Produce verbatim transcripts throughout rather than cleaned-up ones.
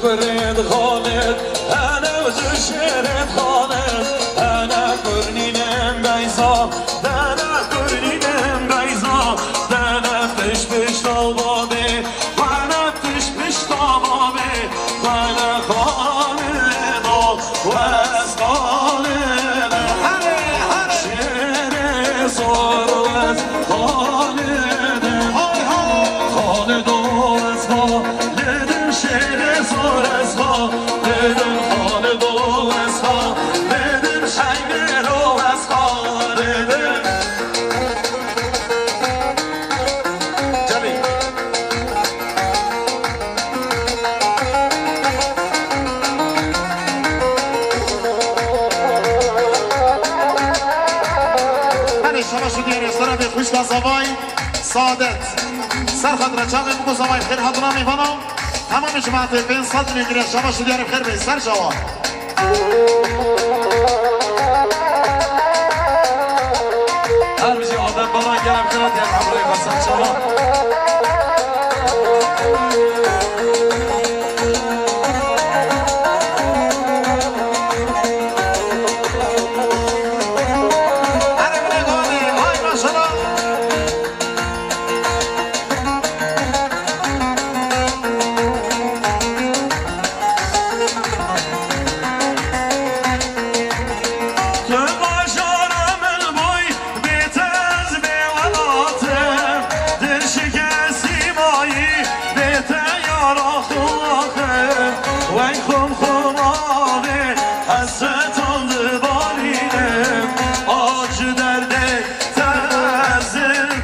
Rêd Xalid, hene ji şêrêd Xalid, hene kurnînin beyza, dene kurnînin beyza, dene piş piş tavabê, dene piş piş tavabê, dene Xalid o, wes Xalid. Hene, hene. Şêrê zor wes Xalid. Hay hay. Xalid o, wes Xalid. Ledim şêrê zor ez xwa, ledim Xalido ez xwa, ledim Şeybêro ez xwa, ledim. Cemî. Hene şabaş û diyarê sera bê xwişka zavay. Saadet. Ser xatira çavê biko zavay xêr hatina mêvana. Hemamê cimatê pênc sed lîre şabaş û diyarê xêr bê ser çawa. Her bijî Adem Baran, gelek xêr hatî, em hemrayê xwe ser çawa. Erê binê gavê, hay maşallah. Tu bajara min bûy, bê te ez bê welat im, dir şikestî mayî, bê te yara xwe axim, wek xum xum avê, hesretan dibarînim, a ji derdê Te ez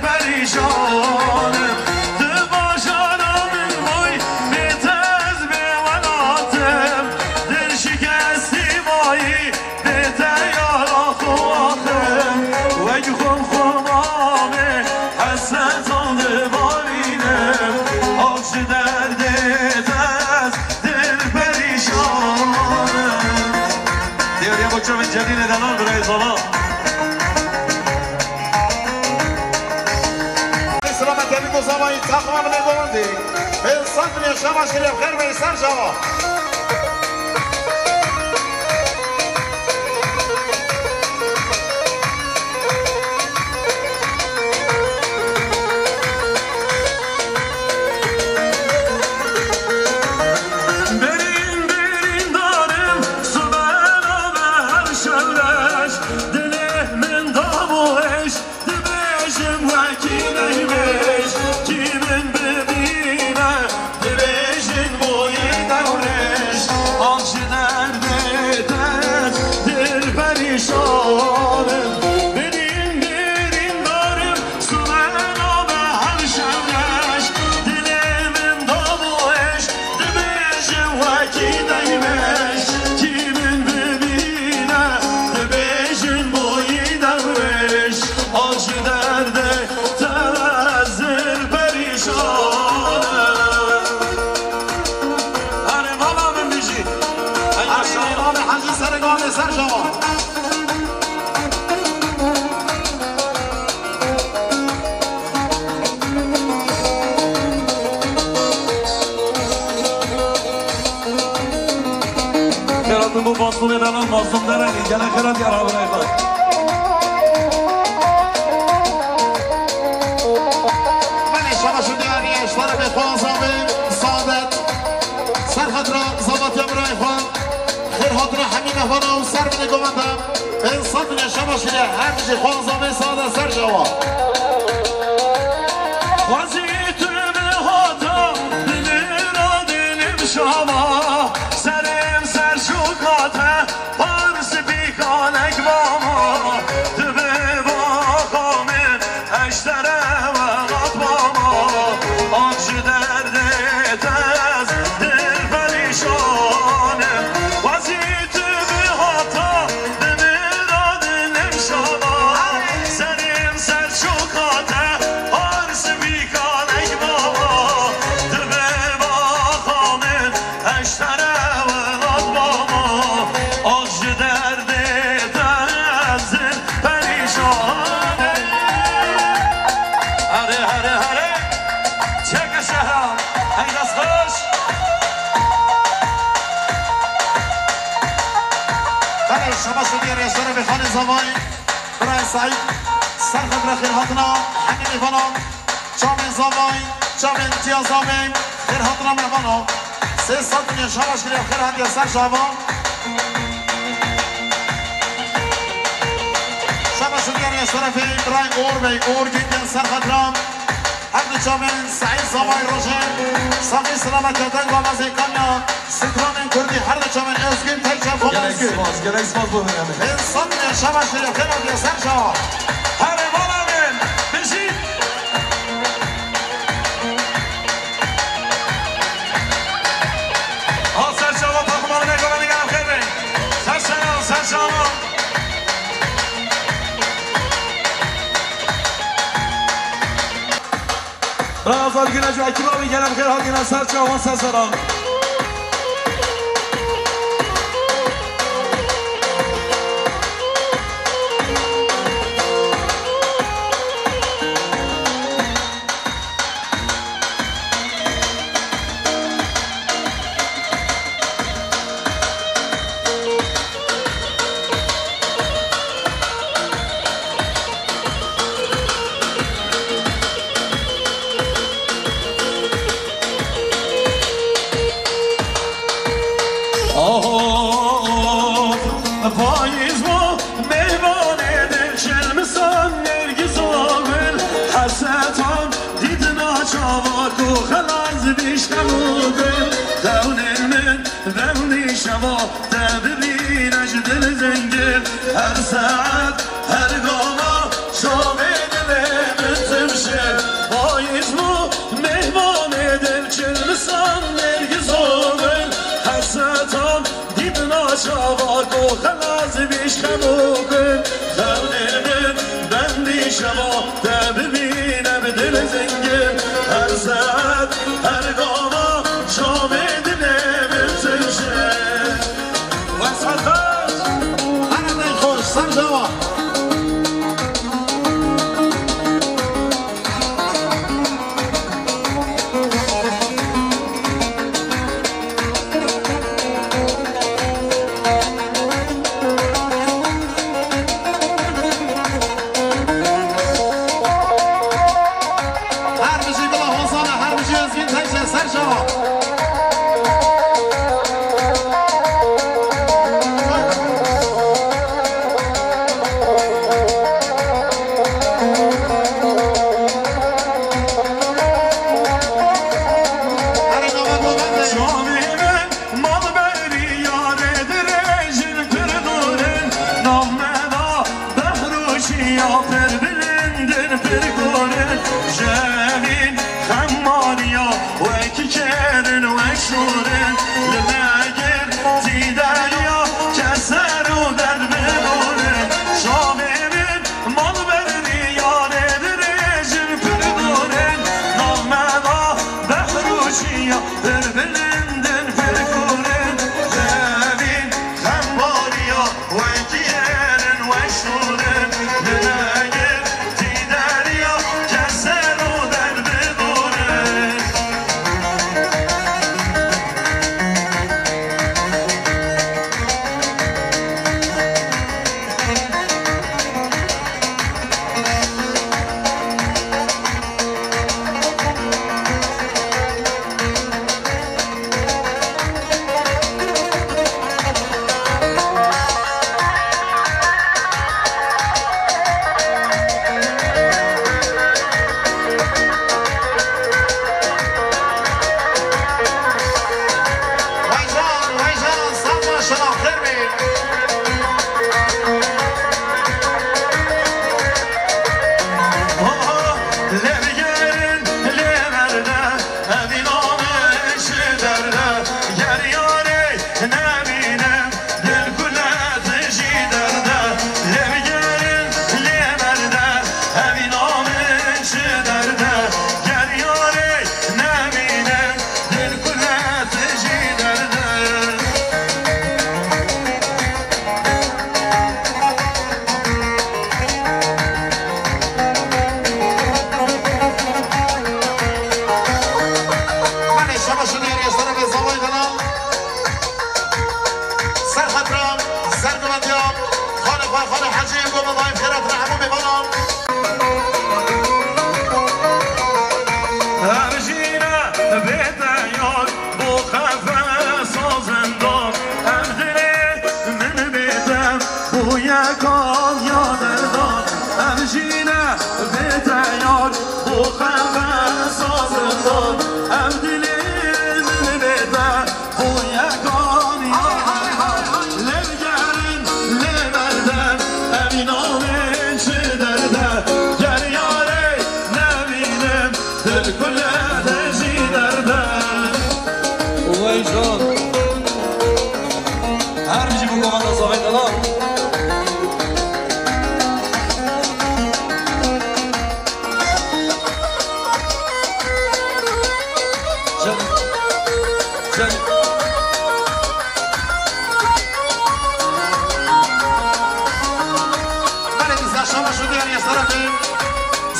perîşan im, tu bajara min bûy, bê te ez bê welat im, dir şikestî mayî, bê te yara xwe axim, wek xum xum avê, hesretan dibarînim, a ji derdê te ez dir perîşan im. Dêriya bo çavên Celîlê de lan birayê zala. Selamet evî ku zavayî taxma min ê govendî. Pênc sed milyon şabaş kirê xêr bey ser çawa. Berîn, berîn darim, subena me her şewreş, dilê min da bû êş, dibêjim wekî neyweş, kî min bibîne, dibêjin boyî dewrêş, av ji derdê te dir perîşan im. Birîn, birîn darim, Subena me her şewreş, dilê min da bû êş, dibêjim wekî deyweş, kî min bibîne, dibêjin boyî dewrêş, a ji derdê te ez dir perîşan im. Erê mala min bijî. Ey maşallah. Erê mala min hecî serê gavê ser çawa. Xêratin bo Basûrê de lan Mazlûm Derenî, gelek xêrat ya rabirayê xwe. Belê şabaş û diyarî eştarê xwe Azamê, Saadet. Ser xatira zavatiya birayê xwe. Xêr hatine hemî nefera û ser binê govenda. Pênc sed milyon şabaş heye her bijî xwe Azamê Saadet ser çawa. Xwezî tu bihata, bi min re dilim şama, serê min ser şûka te, par spîkanek bama, tu bi baxa min, eştere welat bama, a ji derdê te ez dir perîşan im. Xwezî tu bihata, bi min re dilim şama, serê min ser şûka te, par spîkanek Şudiye rêşerefê Xalê Zavayî, birayê Seîd, ser xetra xêrhatina hemî mêvanan, çavên Zavayî, çavên Tiya Zavê, xêrhatina mehvanan. Sê sed milyon şabaş kiriye, xêr hatiye ser çavan. Şabaş şudiye rêşerefê birayê Uğur Bey, Uğur Güngün ser xetra. Her du çavên Seîd Zavayî Rojên, saxî selamet keten gamezê kanya, stranên kurdî her du çavên Özgün Tekçe, Fon Gelek Özgün. Spas, gelek spas bo hemî. Bin sed milyon şabaş şerîf, xêr hatiye ser çavan. Herê bala min, bijî. Ha ser çavan takımlarına göre gelin xêr bey. Ser çavan, ser çavan. Bira Azad Güneş ve ekiba ve gelen xêr hatine ser çavan ser seran. Oh, vayîz bo mêvanê de çelmisan nergiz o gul, hesetan dîtina çava ku xelas bîştem û gul, xewnên min vewlî şeva te bibîne ji dil zengin, her saet, her gava, çavê dilê min timşe, vayîz bo mêvanê de çelmisan nergiz o gul, hesetan dîtina çava ku xelas bîş xem û kin. Xewnê min bendî şeva te bibîne bi dil zengin. Her saet, her gava çavê dilê min tişe. Wesat Xaç, her deng xweş, ser cava. Her bijî Bila Hozana, her bijî Özgün Tekçe, ser çava. Çavê min malberî yarê dirêjin pir dûr in, nav me da behroşiya pir bilind in, pir kor in. Jevîn xemariya wekî kerin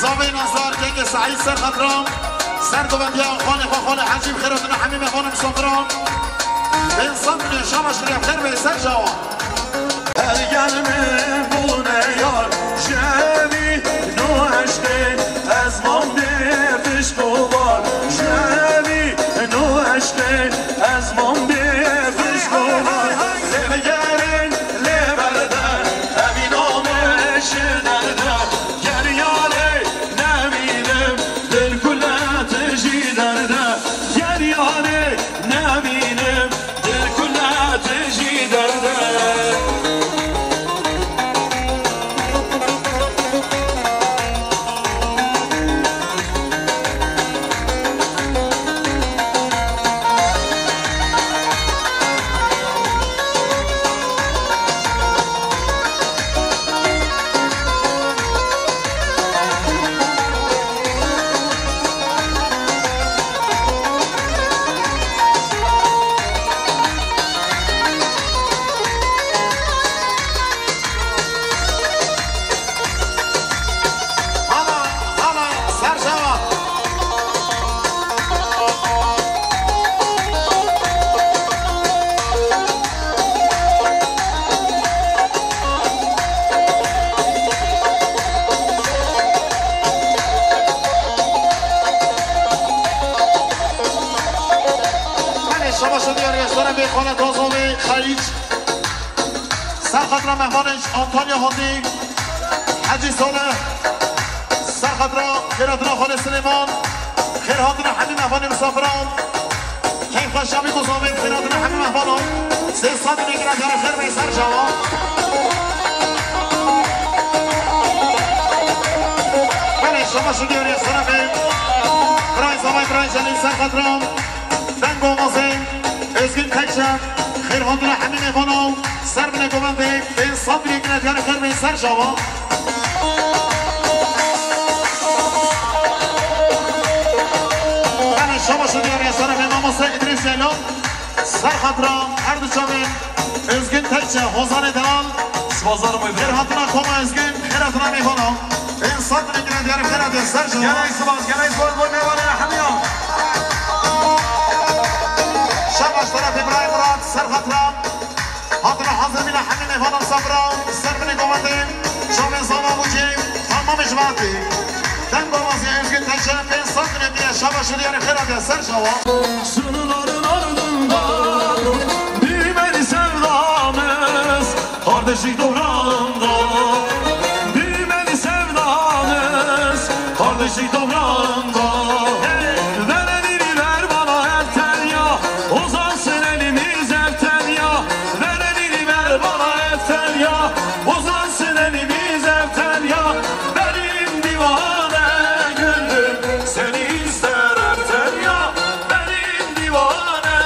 Zavê Nazar, kekê Seîd Serxetran, ser govendiya xalê xwe, xalê Hecî, bi xêr hatin hemî mêvanê misafiran. Bên sed milyon şabaş xêr, xêr bê ser çawa. Her gel min bûne yar, ji evî no eşqê ez mam bê fişk û bar. Ji evî no eşqê ez mam bê fişk û bar. Lê bigerin lê berde, evî name ji derde. Ger yarê nemînim, dil kule tijî derde. Ger yarê nemînim, dil kule tijî derde. Hala, hala, ser çawa. Belê, şabaş û diyar ya, sere bê xalet Azomê Xelîc. Ser xatira mehvanên ji Antalya hatî, Hecî Salih. Ser xatira xêrhatina xalê Silêman. Xêrhatina hemî mehvanê misafiran. Keyf xweş şevî ku zavê xêrhatina hemî mehvanan. Sê sed milyon gire diyarê xêr bê ser çawa. Belê, şabaş û diyar ya, sere bê. Birayê zavay, birayê Celîl, ser xatira. Deng Ovazê, Özgün Tekçe, xêrhatina hemî mêvana, ser binê govendê, bên sed milyon gire diyarê xêr bên ser çawa. Belê, şabaş û diyar ya, sere bê mamoste Îdrîs Ceylan, ser xatira her du çavên Özgün Tekçe, Hozanê Delal, Spas dikim, xêrhatina Koma Özgün, xêrhatina mêvana. Bên sed milyon gire diyarê xêr hatiye ser çawa. Gelek spas, gelek spas bo mêvanê hemiyan. Şabaş terefê birayê Murat, ser xatira. Hatina hazir bîne hemî mêvana misafira, ser binê govendê, çavên zava bûcê, tamamê cemaetê. Deng Ovazê Özgün Tekçe, bên sed milyon gire, şabaş û diyarê xêr hatiye ser çawa. Sınırların ardında büyümeli sevdamız. Kardeşlik toprağında büyümeli sevdamız, kardeşlik toprağında. Ver elini ver bana ertel ya, uzansın elimiz ertel ya. Ver elini ver bana ertel ya, uzansın elimiz ertel ya. Benim divane gönlüm seni ister ertel ya. Benim divane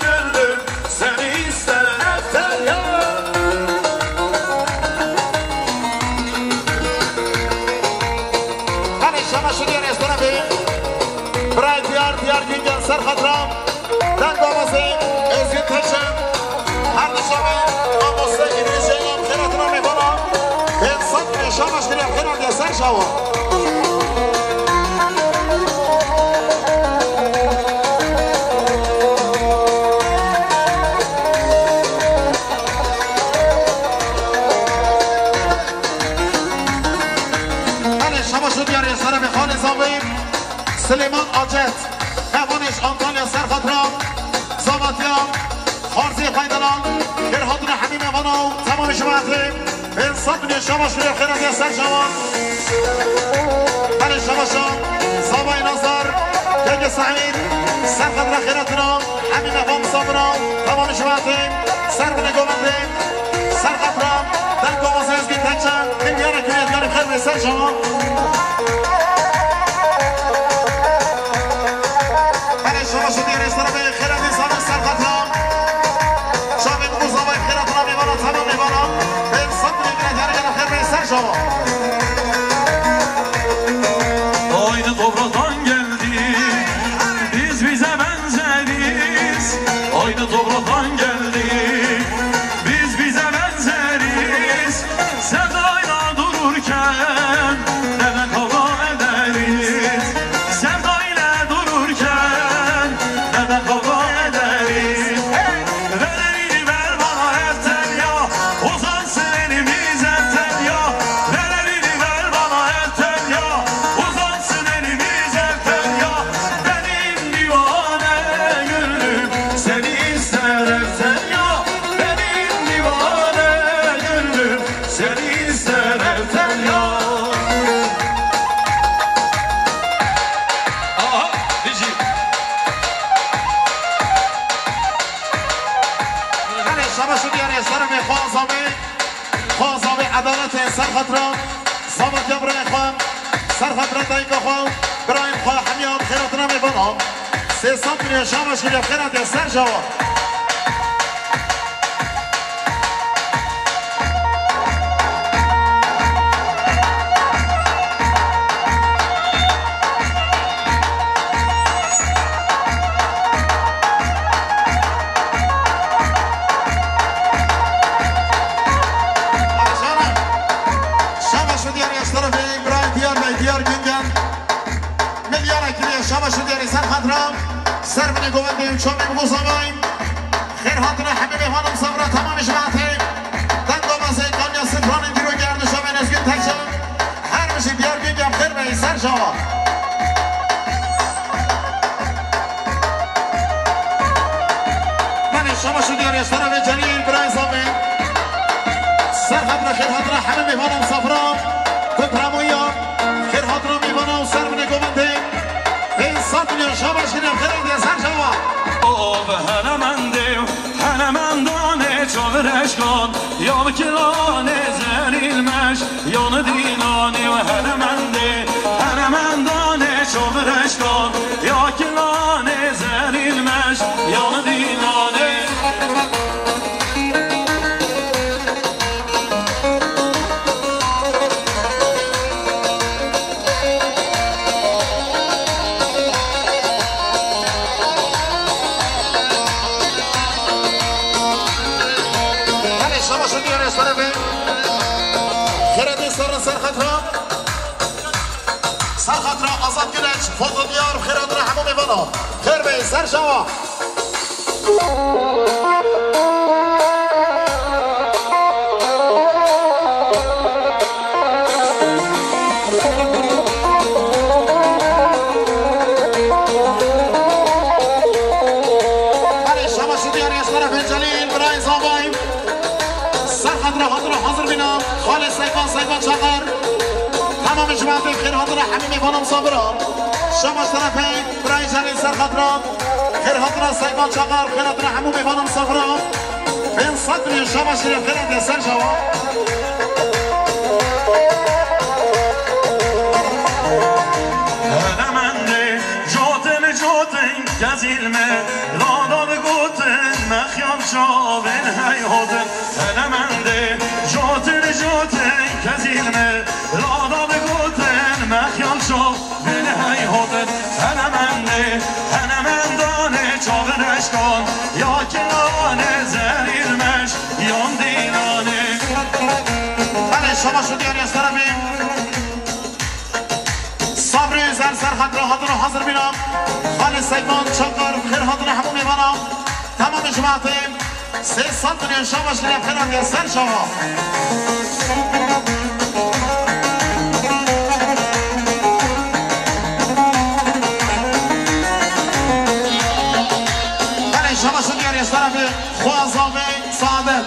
gönlüm seni ister ertel ya. Hadi şama şu diye restorana bir. Bray diyar diyar Güngel ser xatira. Deng Ovazê Özgün Tekçe. Her du çavên mamoste Îdrîs Ceylan, xêrhatina mêvana. Bên sed milyon şabaş gire, xêr hatiye ser çawa. Belê, şabaş û diyarê sere bê xalê zavê Silêman Acet. Mevanê ji Antalya ser xatira zavatiya Xarzê Xweydelal. Xêr hatina hemî mevana û temamê cemaetê. Bên sed milyon şabaş milyon xêr hatiye ser çawan. Belê şabaşa zavayê Nazar, kekê Seîd, ser xatira xêrhatina hemî mevan misafira, temamê cemaetê, ser binê govendê. Ser xatira Deng Ovazê Özgün Tekçe, milyarekê diyarê xêr bê ser çawan. Belê şabaş û diyarê sere bê xêr hatiye ser xatira. Çavên ku zavayê xêrhatina mêvana, temam mêvana. Bên sed milyon gire diyarê xêr bê ser çawan. Aynı topraktan geldik, biz bize benzeriz. Aynı topraktan geldik, biz bize benzeriz. Sevdayla dururken neden kavga eder? Xwazavê, xwazavê edaletê ser xatira zavetiya birayê xwe, ser xatira dayika xwe, birayên xwe hemiyan xêr hatina mêvanan. Sê sed milyon şabaş kiriye xêr hatiye ser çawa. Şabaş û diyarî ez terefê birayê Diyar Bey, Diyar Güngel. Milyara kiriye şabaş û diyarî ser xatira ser binê govendê û çavê Mûsavayî. Xêr hatine hemî mêvan û misafira temamê cemaetê. Dengobazê Kanya Sifranê dîro gerdişa me Nezgûn Tekcan. Her bijî Diyar Güngel xêr beyî ser çawa. Belê, şabaş û diyarî ez terefê Celîl birayê Zavê. Ser xatira xêr hatira hemî mêvan û misafira. Ku tiramoya xêr hatira mêvana û ser binê govendê. Pênc sed milyon şabaş kiriye xêr hatiye ser çawa. Ov henemendê û henemendanê çavireşkan, ya kilanê zelîlmeş, yan dîlanê û henemendê, henemendanê çavireşkan, ya kilanê zelîlmeş, yan dîlanê. Belê, şabaş û diyarî ez terefê. Xêr hatî ser, ser xatira. Ser xatira Azad Güneş, Fazıl Diyar, xêr hatira hemû mêvana. Xêr beyî ser çawa. Belê, şabaş û diyarî ez terefê Celîl birayê Zavayî. Ser xatira hatira hazir bîna. Xalê Seyfan, Seyfan Çakar. Temamê cemaetê xêr hatira hemî mêvana misafira. Şabaş terefê birayê Celîl ser xatira. Xêr hatira Seyfan Çakar, xêr hatira hemû mêvana misafira. Pênc sed milyon şabaş kiriye xêr hatiye ser çawa. Henemendê cotin cotin kezîl me, lada digotin mexyan çavên hey hotin. Henemendê cotin cotin kezîl me, lada digotin mexyan çavên hey hotin. Henemendê henemendanê çavireşkan, ya kilanê zelîlmeş, yan dîlanê. Belê, şabaş û diyarî ez terefê Sabrî Özel ser xatira hatira hazir bîna. Xalê Seyfan Çakar, xêr hatine hemû mêvana. Temamê cemaetê. Sê sed milyon şabaş kiriye xêr hatiye ser çawa. Belê, şabaş û diyarî ez terefê xwe Zavê Saadet.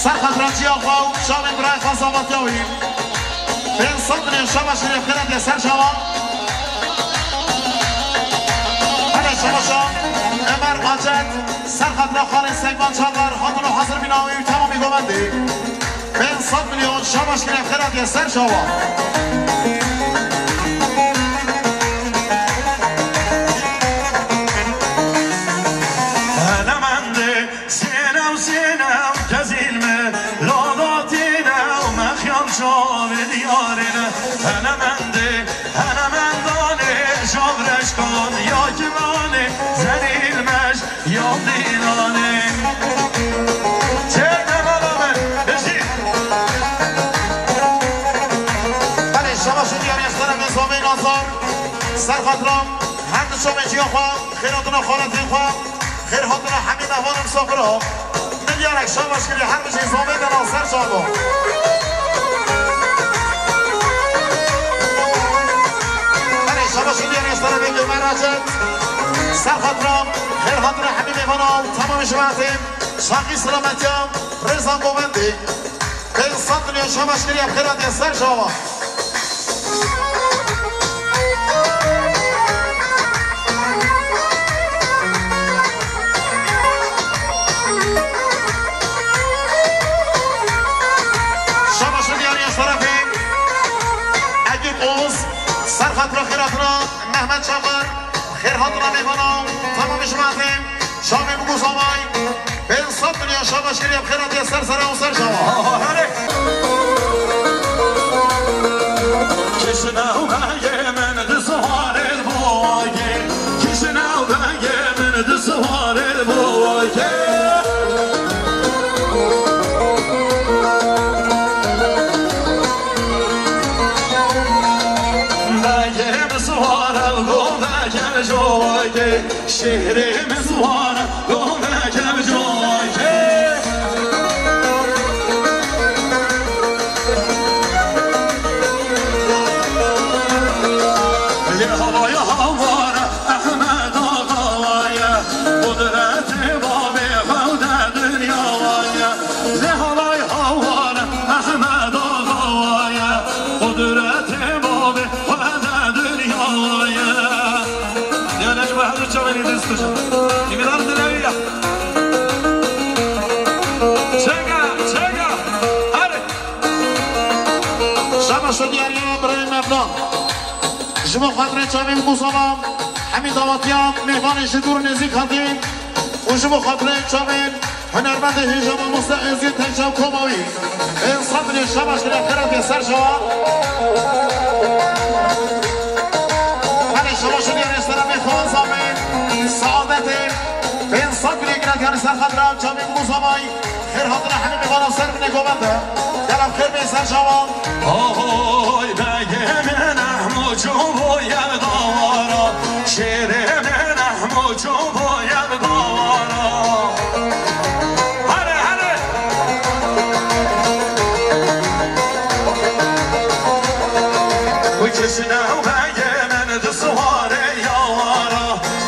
Ser xatira ciya xwe û çavên birayê xwe Zavatiya wî. Pênc sed milyon şabaş kiriye xêr hatiye ser çawa. Hele şabaşa Ömer Acet. Ser xatira xalê Seyfan Çakar, hatino hazir bîna wî û temamî govendê. Pênc sed milyon şabaş kiriye xêr hatiye ser çawa. Henemendê sênew sênew kezîl me, lada tênew mexyal çavê diyarê ne. Henemendê henemendanê şavreşkan, ya kilanê zelîl meş, ya dîlanê. Çêke bala me, bijî. Belê, şabaş û diyarî ez terefê Zavê Nazar. Ser xatira her du çavê ciya xwe, xêr hatina xaletên xwe, xêr hatina hemî mehvan û misafira. Milyarek şabaş kiriye her bijî Zavê de na ser çava. Belê, şabaş û diyarî ez terefê Ömer Acet. Ser xatira xêr hatina hemî mêvana û temamê cemaetê. Şaqî selametiya rêza govendê. Pênc sed milyon şabaş kiriye xêr hatiye ser çava. Mehmet Çakır, xêr hatina mêvana, tamam jmatê, Şamê Bigûzavay, pênc sed milyon şabaş kiriye, bi xêr hatiye ser sera û ser çava. Kişne û bengê min di siwarê boyê, kişne û bengê min di siwarê boyê. Bengê min siwar e, goveke coyê. Şêhrê min siwar e, goveke coyê. Lê havaya hawar e, Ehmed Axa ye. Qudretê babê xew de dinya ye. Lê havay hawar e, Ehmed Axa ye. Qudretê babê xwe de dinya ye. Diyar ji me her du çavên dest kujin. Hîvinar direwiya. Çeka, çeka. Hadi. Şabaş û diyariya birayê Mevla. Ji bo xatirê çavên Bûzava, hemî dawetiya mêvanê ji dûr nêzîk hatî û ji bo xatirê çavên hunermendê hêja mamoste Êzî Tekçav koma wî. Pênc sed milyon şabaş kiriye, xêr hatiye ser çava. Belê şabaş û diyarê seremê xwe Zamê Saadetê. Pênc sed milyon kiriye, diyarê ser xatira çavên Bûzavay. Xêr hatine hemî mêvana ser binê govende. Gel em xêr bê ser çava. Ahoy begê min Ehmo çû boye dawara. Şêrê min Ehmo çû boye dawara. Hare, hare. Û kişne û begê min di siwarê yawara.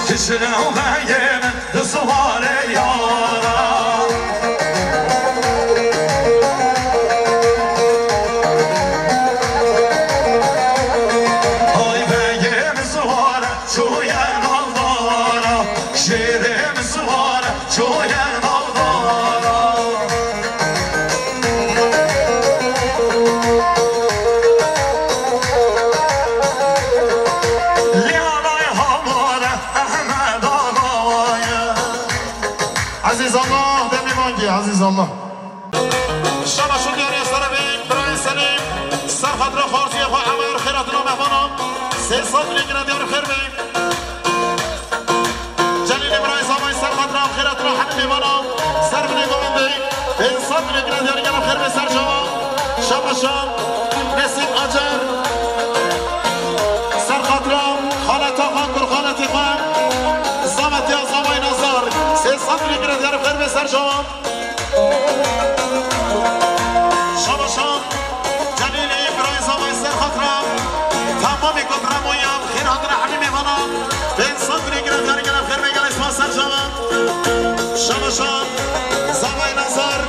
Kişne û begê min di siwarê yara. Ay begê min siwar e, çûye navdara. Şêrê min siwar e, çûye navdara. Lê alay hawar e, Ehmed Axa ye. Ezîz Allah, demê mangî, Ezîz Allah. Şabaş û diyarê serevê, birayê Selîm, ser xatira xwarziyê xwe Emer, xêr hatina mehmana, sê sed lê gire diyarê xêr bê. Celîlê birayê Zavay, ser xatira xêr hatina hemî mêvana, ser binê govendê, pênc sed lê gire diyarê gela xêr bê ser çava. Şabaşan, Nesîm Acar, ser xatira xaleta xwe, kur xaletê xwe, zavetiya Zavay Nazar, sê sed lê gire diyarê xêr bê ser çava. Şabaşan, Celîlê, birayê Zavay, ser xatira tamamê kotremoya, xêr hatine hemî mêvana, pênc sed lê gire diyarê gela xêr bê, gela spas ser çava. Şabaşan, Zavay Nazar,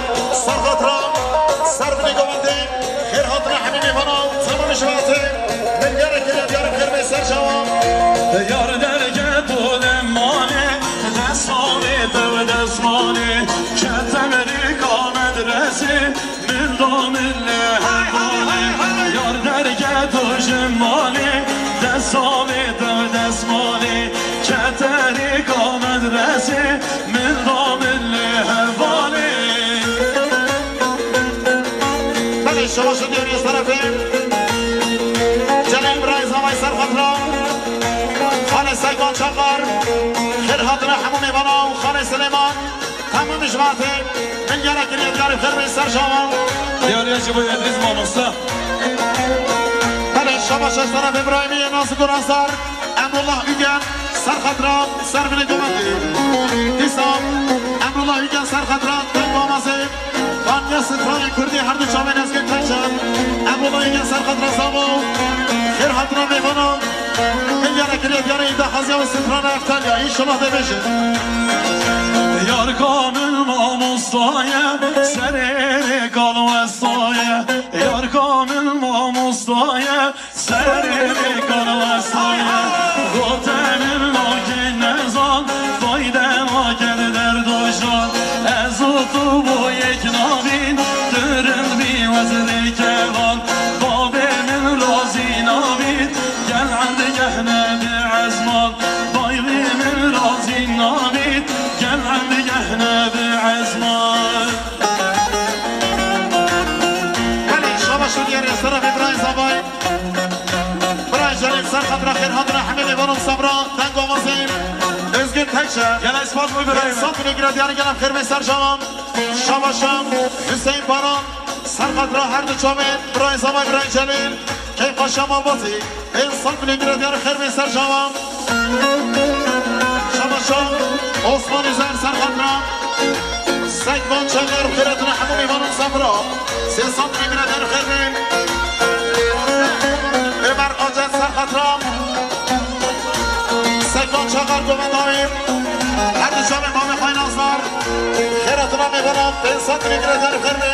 ser xatira, ser binê govendê, xêr hatine hemî mêvana, tamamê şivatê, milyara kiriye diyarê xêr bê ser çava. Yar derge dole mane, dest mane, dev dest mane, ketem rika medrese, min da min le hevale. Yar derge dojim mane, dest mane, dev dest mane, ketem rika medrese, min da min le hevale. Belê şabaş û diyarê serevê. Celîl birayê Zavay, ser xatira xalê Seydan Çakar, xêr hatine hemû mêvana û xalê Silêman, hemû mijmatê, min gere kiriye diyarê xêr bê ser çava. Diyariya ji bo Edrîs mamoste. Belê şabaş û serevê birayê min yê nas û guran sar. Emrullah Ügen, ser xatira, ser binê govendê. Dîsa Emrullah Ügen, ser xatira, Tengomazê, Vanya Strayê Kurdî, her du çavên Ezgê Tekçe. Emrullah Ügen, ser xatira, savo. Xêr hatina mêvana. Milyara kiriye diyarê îda xaziya ve strana eftalya. İnşallah de bêje. Yar kamil mamostaye, serê rê kal westaye. Yar kamil mamostaye, Serê rê kar westaye, gotenin nakê nezan, fayde naket derdoşan. Ez û tu bo yek nabîn, tu rind bî wezirê kevan. Babê min razî nabît, gel endegeh Özgün Tekçe. Gel, spas bû, Îbrahîm. Pênc sed lîre gire, diyarê gelek xêr bê ser çavan. Şabaşan, Hüseyin Baran, ser xatira her du çavên, birayê Zamay, birayê Celîl, Keyf Paşa Malbatî. Pênc sed lîre gire, diyarê xêr bê ser çavan. Şabaşan, Osman Üzer, ser xatira Sekban Çeler, xêr hatine hemû mêvanan sefra. Sê sed lîre gire, diyarê xêr bê. Ömer Acar, ser xatira Sekban Çakar, Govendayî. Her du çavên bavê xwe yê Nazar. Xêr hatine mêvanan, pênc sed lîre gire, diyarê xêr bê.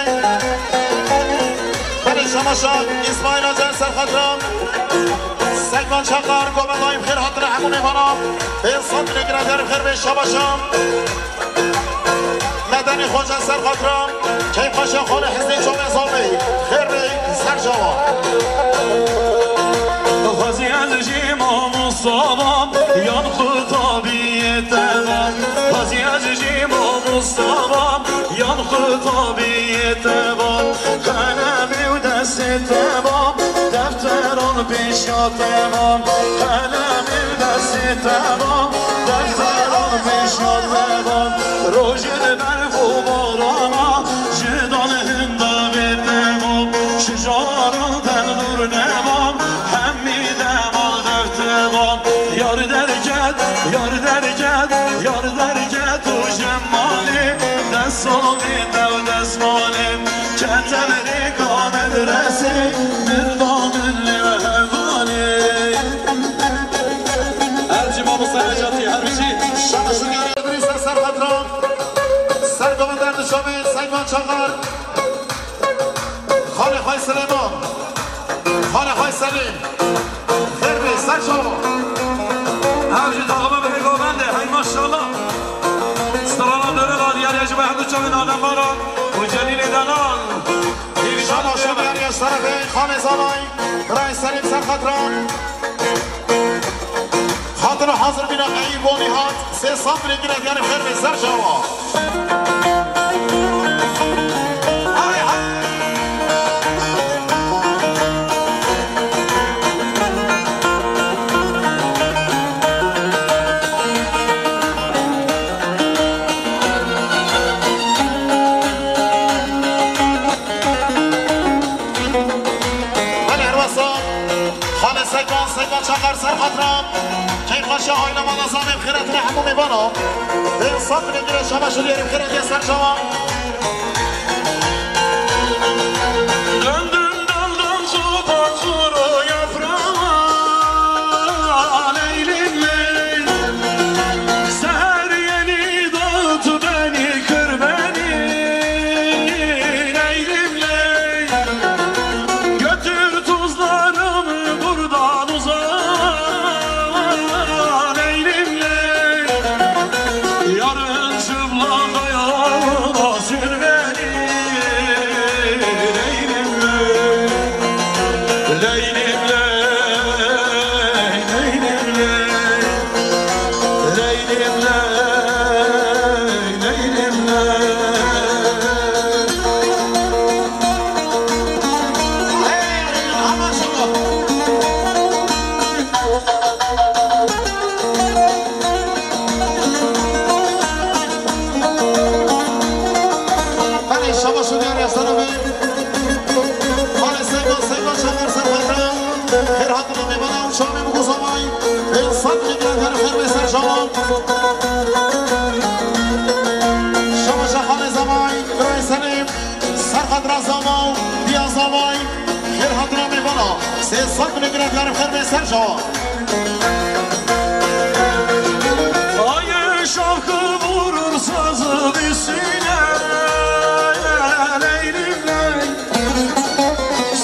Belê Şamaşa, Îsmaîl Acar, ser xatira Sekban Çakar, Govendayî, xêr hatine hemû mêvanan. Pênc sed lîre gire, diyarê xêr bê, Şamaşa. Medenî Xoca, ser xatira Keyf Paşa, xalê Hizrî, çavê Zamê. Xêr bê ser çavan. Xwezî ez jî mamosta bam, yan xutabiyê te bam. Xwezî ez jî mamosta bam, yan xutabiyê te bam. Qelemê û destê te bam, defteran pêşa te bam. Qelemê û destê te bam, defteran pêşa te bam. Rojin berf û barana, ji dan hindavê te bam. Şijara te dûr nebam, hemî dema dev te bam. Yar derket, yar derket, yar derket û ji malê, dest salê te û dest malê. Ketem rêka medresê, mirda min lê hevalê. Her cî mamoste Necatî, her bijî. Şaşirgehê Îdrîs ser xatira. Ser govender dişomê Seyman Çaxar. Xalê xay Silêman. Xalê xay Selîm. Xêr bê, ser çawa. Her jî taxima bi rêka bende, hey maşallah. Strana döre la diyar ya ji be hemdu çavên Adem Baran û Celîlê Delal. Şaba şober ya şerefê xalê Zalay. Birayê Selîm ser xatran. Xatira hazir bîna Eyûb Bonî hat. Sê sed lîre gire diyarê xêr bê ser çawa. Ay, ay. Belê, herwesa xalê Seyban, Seyban Çakar ser xatira Keyf Paşa, aîle mala Zanê, bi xêr hatine hemû mêvana. Pênc sed lîre gire şaba şiliyerê, bi xêr hatiye ser çawa. Döndüm daldan, kopan kuru yaprağa, leylim ley. Seher yeni doğdu, beni kır beni, leylim ley. Götür tuzlarımı buradan uzağa, leylim ley. Yarın çıplak ayağına sür beni, leylim ley. Leylim ley, leylim ley. Leylim ley, leylim ley. Belê, şabaş û diyarê serê me. Xalê Seyda, Seyda Çavar ser xatira. Xêr hatine mêvana û çavê Mûkû Zavay. Pênc sed lîre diyarê xêr bê ser çavan. Şabaşa xalê Zavay, birayê Selîm. Ser xatira Zava û diya Zavay. Xêr hatine mêvana. Sê sed lîre diyarê xêr bê ser çavan. Ay şarkı vurur sazın üstüne, leylim ley.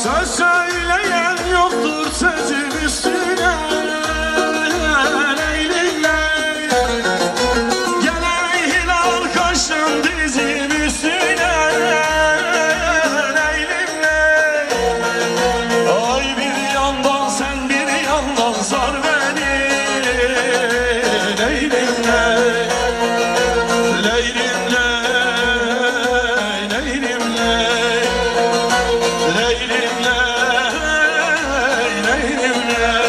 Söz söyleyen yoktur sözüm üstüne, leylim ley. Gel ey hilal kaşın dizim üstüne, leylim ley. Ay bir yandan sen, bir yandan sar beni, leylim ley. Leylim ley, leylim ley. Leylim ley, leylim ley.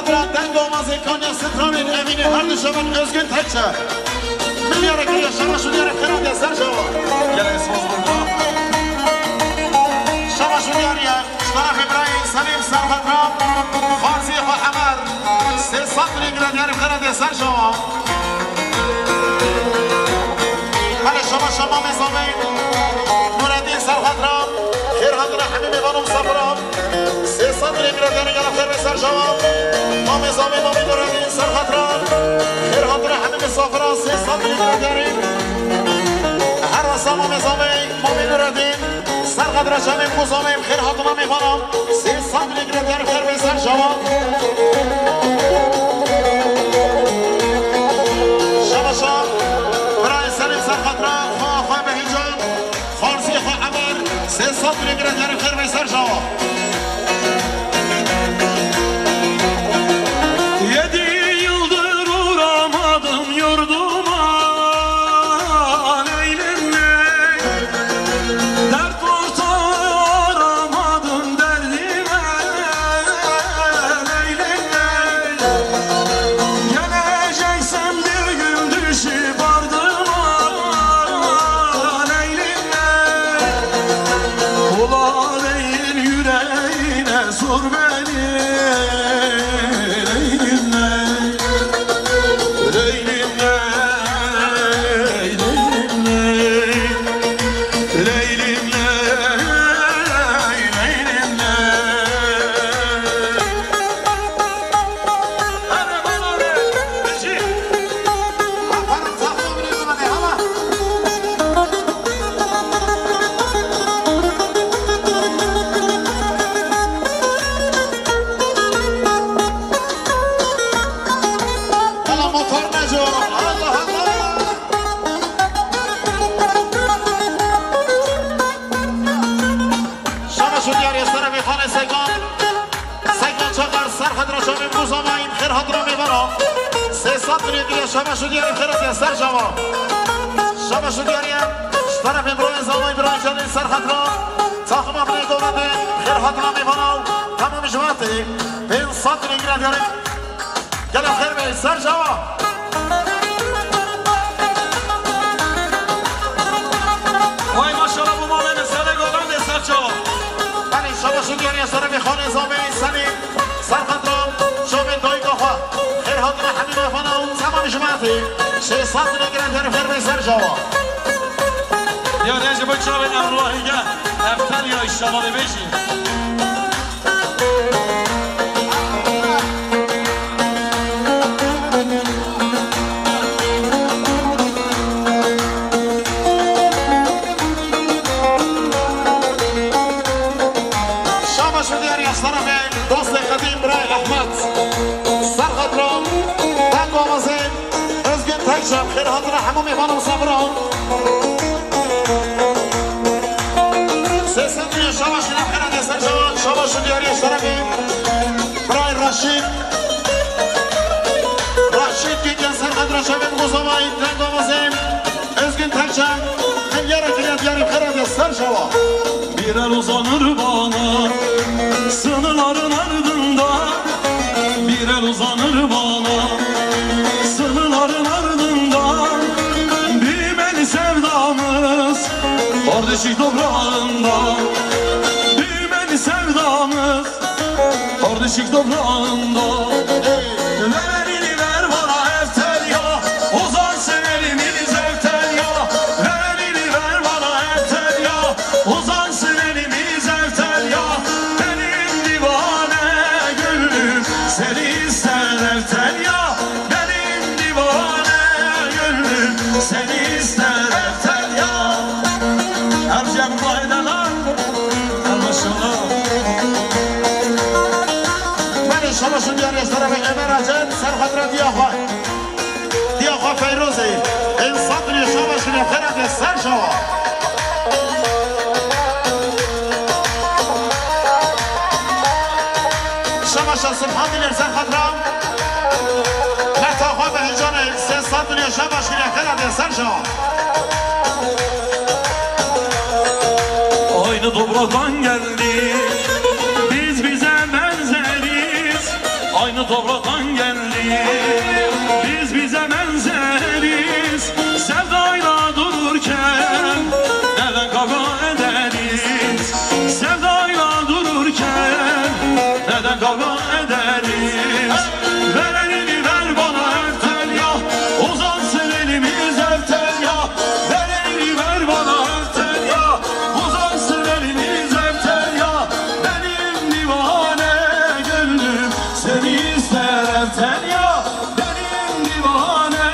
Deng Domazê Kanya Stramên Emînê her du şevan Özgün Tekçe. Milyara kiriya şeva şûniyara xêra de ser şeva. Gelek spas bû. Şeva şûniyariya ji tarafê birayê Selîm Serxetram, Farzî xwe Emer, sê sed lîre diyarê xêra de ser şeva. Hele şeva şeva Mamê Zavê, Nureddin Serxetram, xêr hatine hemî mêvan û misafiran. Sê sed lîre diyarê gela xêr ve ser şeva. Mamê Zavê, Mamê Nureddin Serxetram, xêr hatine hemî misafiran, sê sed lîre diyarê. Her wesa Mamê Zavê, Mamê Nureddin, Serxetram, şevê xwe zanê, xêr hatine mêvanan. Sê sed lîre diyarê xêr ve ser şeva. Şeva şa, birayê Selîm Serxetram, xwe, xwe Behîcan. Farzî xwe Emer, sê sed lîre diyarê xêr ve ser şeva. Yedi yıldır uğramadım yurduma, Leylim ley. Dert ortağı aramadım derdime, Leylim ley. Geleceksen bir gün düşüp ardıma, Leylim ley. Ola değil yüreğine sor beni, Leylim ley. Leylim ley, Leylim ley. Leylim ley, Leylim ley. Hala motor ne diyor? Allah Allah! Şaba şu diyarê sere mêxanê Seykan. Seykan Çakar, Serxedra Şamê Muzama, xêr hatira mêvana. Sê sed lîre şaba şu diyarê xêr hatiye ser şaba. Şaba şu diyarê, ji tarafê birayê Zamay, birayê Canê Serxedra. Taxima binê dowletê, xêr hatira mêvana. Tamam ji matê. Pênc sed lîre diyarê. Gela xêr be, ser çava. Vay maşallah, bu malê me serê golan de ser çava. Belê, şaba şu diyarê sere mêxanê Zamê Selîm, Serxedra, şamê dayika xwe. Xêr hatine hemî mêvana û temam ji matê. Sê sed lîre diyarê xêr be ser çava. Diyarê ji bo çavên Emrullahî ge, ev tel ya îşemalê bêjî. Şaba şu diyarê sere me dostê qedîm birayê Ehmed. Serxedra, Deng Amazê, Özgün Tekcan, xêr hatine hemû mêvan û misafiran. Sê sed lîre şaba şûnê xêr hatiye ser çava, şaba şu diyarê sere me. Birayê Reşîd. Reşîd Gülgen, Serxedra, şevê Muzamay, Deng Amazê, Özgün Tekcan, milyara kiriya diyarê xêr hatiye ser çava. Bir el uzanır bana, sınırların ardında. Bir el uzanır bana, sınırların ardında. Büyümeli sevdamız, kardeşlik toprağında. Büyümeli sevdamız, kardeşlik toprağında. Ver elini ver bana Ertel ya, uzansın elimiz Ertel ya. Ver elini ver bana Ertel ya, uzansın elimiz Ertel ya. Benim divane gönlüm seni ister Ertel ya. Benim divane gönlüm seni ister Ertel ya. Her şey bu bahane lan. Maşallah. Belê, şaba şu diyarê sere me Emer Acet, Serxedra diya xwe. Diya xwe Feyrozê. Ên sed lîre şaba şûnê xêr hatiye ser çava. Şaba şa Subhan Dilê Serxedra. Meta xwe Behîcanê, sê sed lîre şaba şûnê xêr hatiye ser çava. Aynı topraktan geldik, biz bize benzeriz. Aynı Sofradan geldi, biz bize benzeriz. Sevdayla dururken neden kavga ederiz? Sevdayla dururken neden kavga ederiz? Ver elini, ver bana Ertel ya, uzansın elimiz Ertel ya. Ver elini, ver bana Ertel ya, uzansın elimiz Ertel ya. Benim divane gönlüm seni ister Ertel ya. Benim divane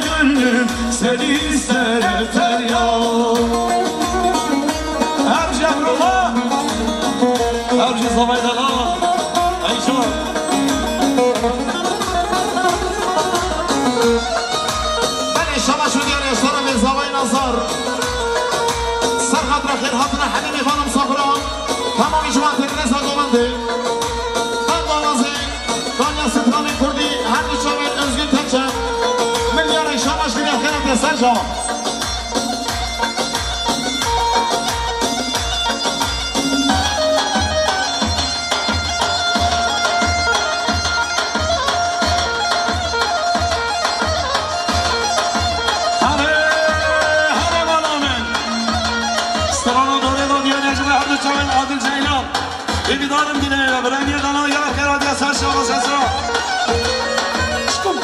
gönlüm seni ister Ertel ya. Erci Emrullah, Erci Zavaydala, Eyşan. Belê şaba şûdiyar ya, şerefê zavayê Nazar. Ser xatira xêr hatina hemî mêvanan, misafiran. Tamamî cemaetê Rêza Govendê. Em awazê Kanya Stranê Kurdî, her du çavên Özgün Tekçe. Milyarek şaba şûdiyar xêr hatiye ser çavan. Hare, hare bala min. Strana dorê do diye Necmi Erdi Çayn Adil Ceylan. Êdî darim dilê ve, bi rengê dana ya xêra diye ser şava sesra. Şkum.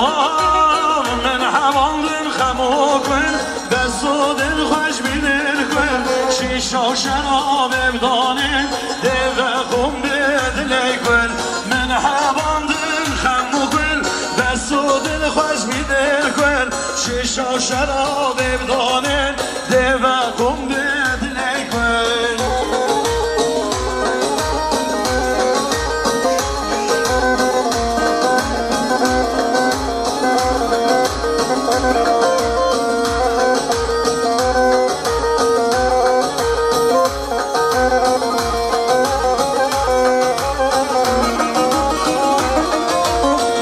Ah, min hevalin xem û gul, dest û dil xweş bînin gul, şîşa û şerabê bi danê, dê vexwim bê dilê gul. Min hebandin xem û gul, dest û dil xweş bînin gul, şîşa û şerabê bi danê, dê vexwim bê dilê gul.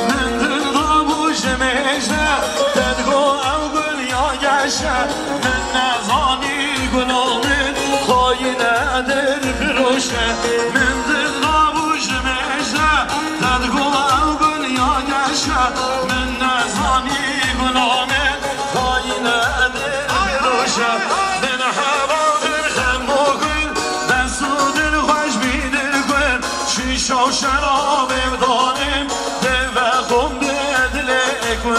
Min dil dabû ji mêj de, te digot ew gul ya geş e. Min nezanî gula min xayîn e, dilfiroş e. Min dil dabû ji mêj de, te digot ew gul ya geş e. Min nezanî gula min xayîn e, dilfiroş e. Min hevalin xem û gul, dest û dil xweş bînin gul, şîşa û şerabê bi danê, dê vexwim bê dilê gul.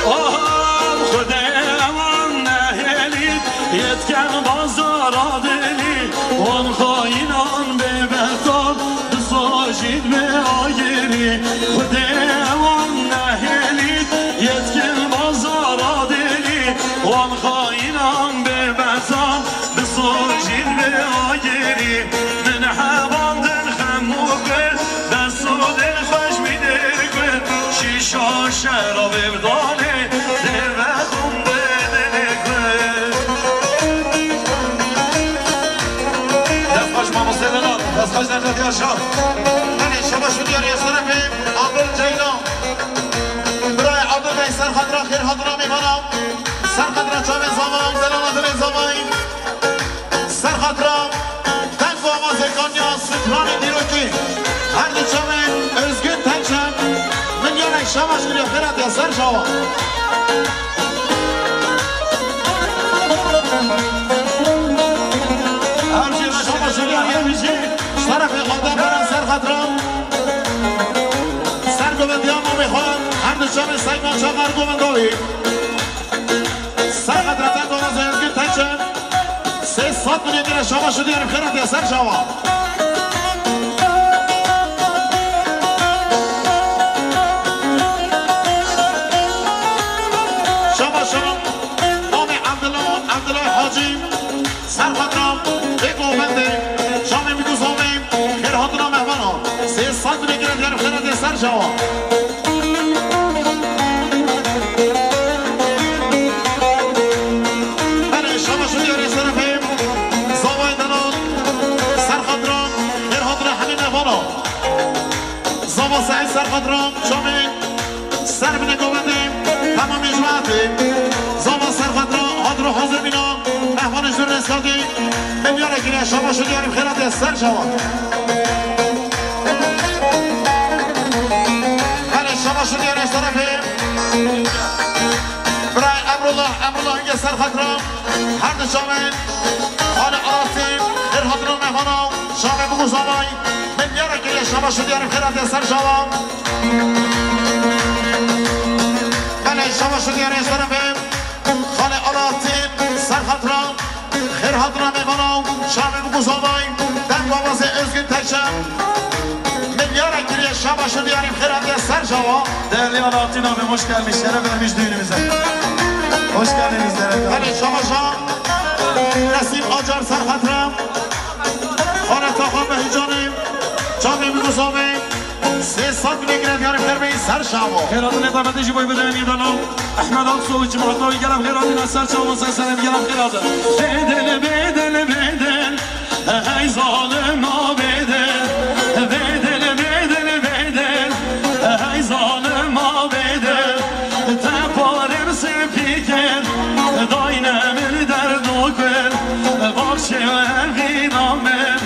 Oho, Xwedê ewan nehêlî, yê dikin bazara dilî, wan xayînan bê behtan, bi sojîn bê agirî. Xwedê ewan nehêlî, yê dikin bazara dilî, wan xayînan bê behtan, bi sojîn bê agirî. Min hebandin xem û gul, dest û dil xweş bînin gul, şîşa şerabê bi danê, dê vexwim bê dilê gul. Dest xweş mamoste Vedat, dest xweş Necdet Yaşar. Belê şaba şûdiyar ya, şerefê Abdul Ceylan. Birayê Abdul Bey, ser xatira xêr hatina mêvana. Ser xatira çavên zavayî, delala dilê zavayî. Ser xatira tengo avazê Kanya Stranê dîrokî, her du çavên Özgün Tekçe, milyonek şaba şûdiyar xêr hatiye ser çavan. Her jî şaba şûdiyar ye. Şerefê Xwedê bera ser xatira Çavê Seyda Çavar Govendovî. Serqet Reten Govaz Özgür Teçen. Sê sed milyon lira şabaş û diyarê xêr hatiye ser çawa. Şabaş û namê Abdullah, Abdullah Hacî. Serxatram, ê govendê, çavê min ku zavê, xêr hatina mehmana. Sê sed milyon lira diyarê xêr hatiye ser çawa. Belê, şabaş û diyarê serefê, zavayê delal, Serxatram, xêr hatina hemî mehmana. Zava Seîd Serxatram, çavê ser binê govendê, hema mêjvatê. Zava Serxatram, hatiro hazir bîna, mehmanê jûr rêzkatê, milyara kiriye, şabaş û diyarê xêr hatiye ser çawa. Belê, şabaş û diyarê serefê. Birayê Emrullah, Emrullah hingê Serxatram. Her du çavên, xalê Alasî, xêr hatina mehmana, çavê biguzavay, milyara kiriye, şabaş û diyarê xêr hatiye ser çawa. Belê, şabaş û diyarê serefê, xalê Alasî, Serxatram, xêr hatina mehmana, çavê biguzavay, deng avazê Özgün Teçen. Milyara kiriye, şabaş û diyarê xêr hatiye ser çawa. Değerli Alaaddin abim, hoş gelmiş, şeref vermiş düğünümüze. Hoş geldiniz değerli abim. Belê, şabaşa Nesîm Acar Serxatram, Xalê Taxa Behicanê, çavê biguzavê, sê sed milyon lira diyarê xêr bê ser çawa. Xêr hatinê, davetê ji bo bidin, yê delal Ehmed Aksoy, cemaata wî gelek xêr hatin, ser çawa, ser serê gelek xêr hatin. Bêdil, bêdil, bêdil. Hey zalima bêdil, bêdil, bêdil, bêdil. Hey zalima bêdil. Te parê min spî kir, dayne min derd û kul. Baxşê evîna min,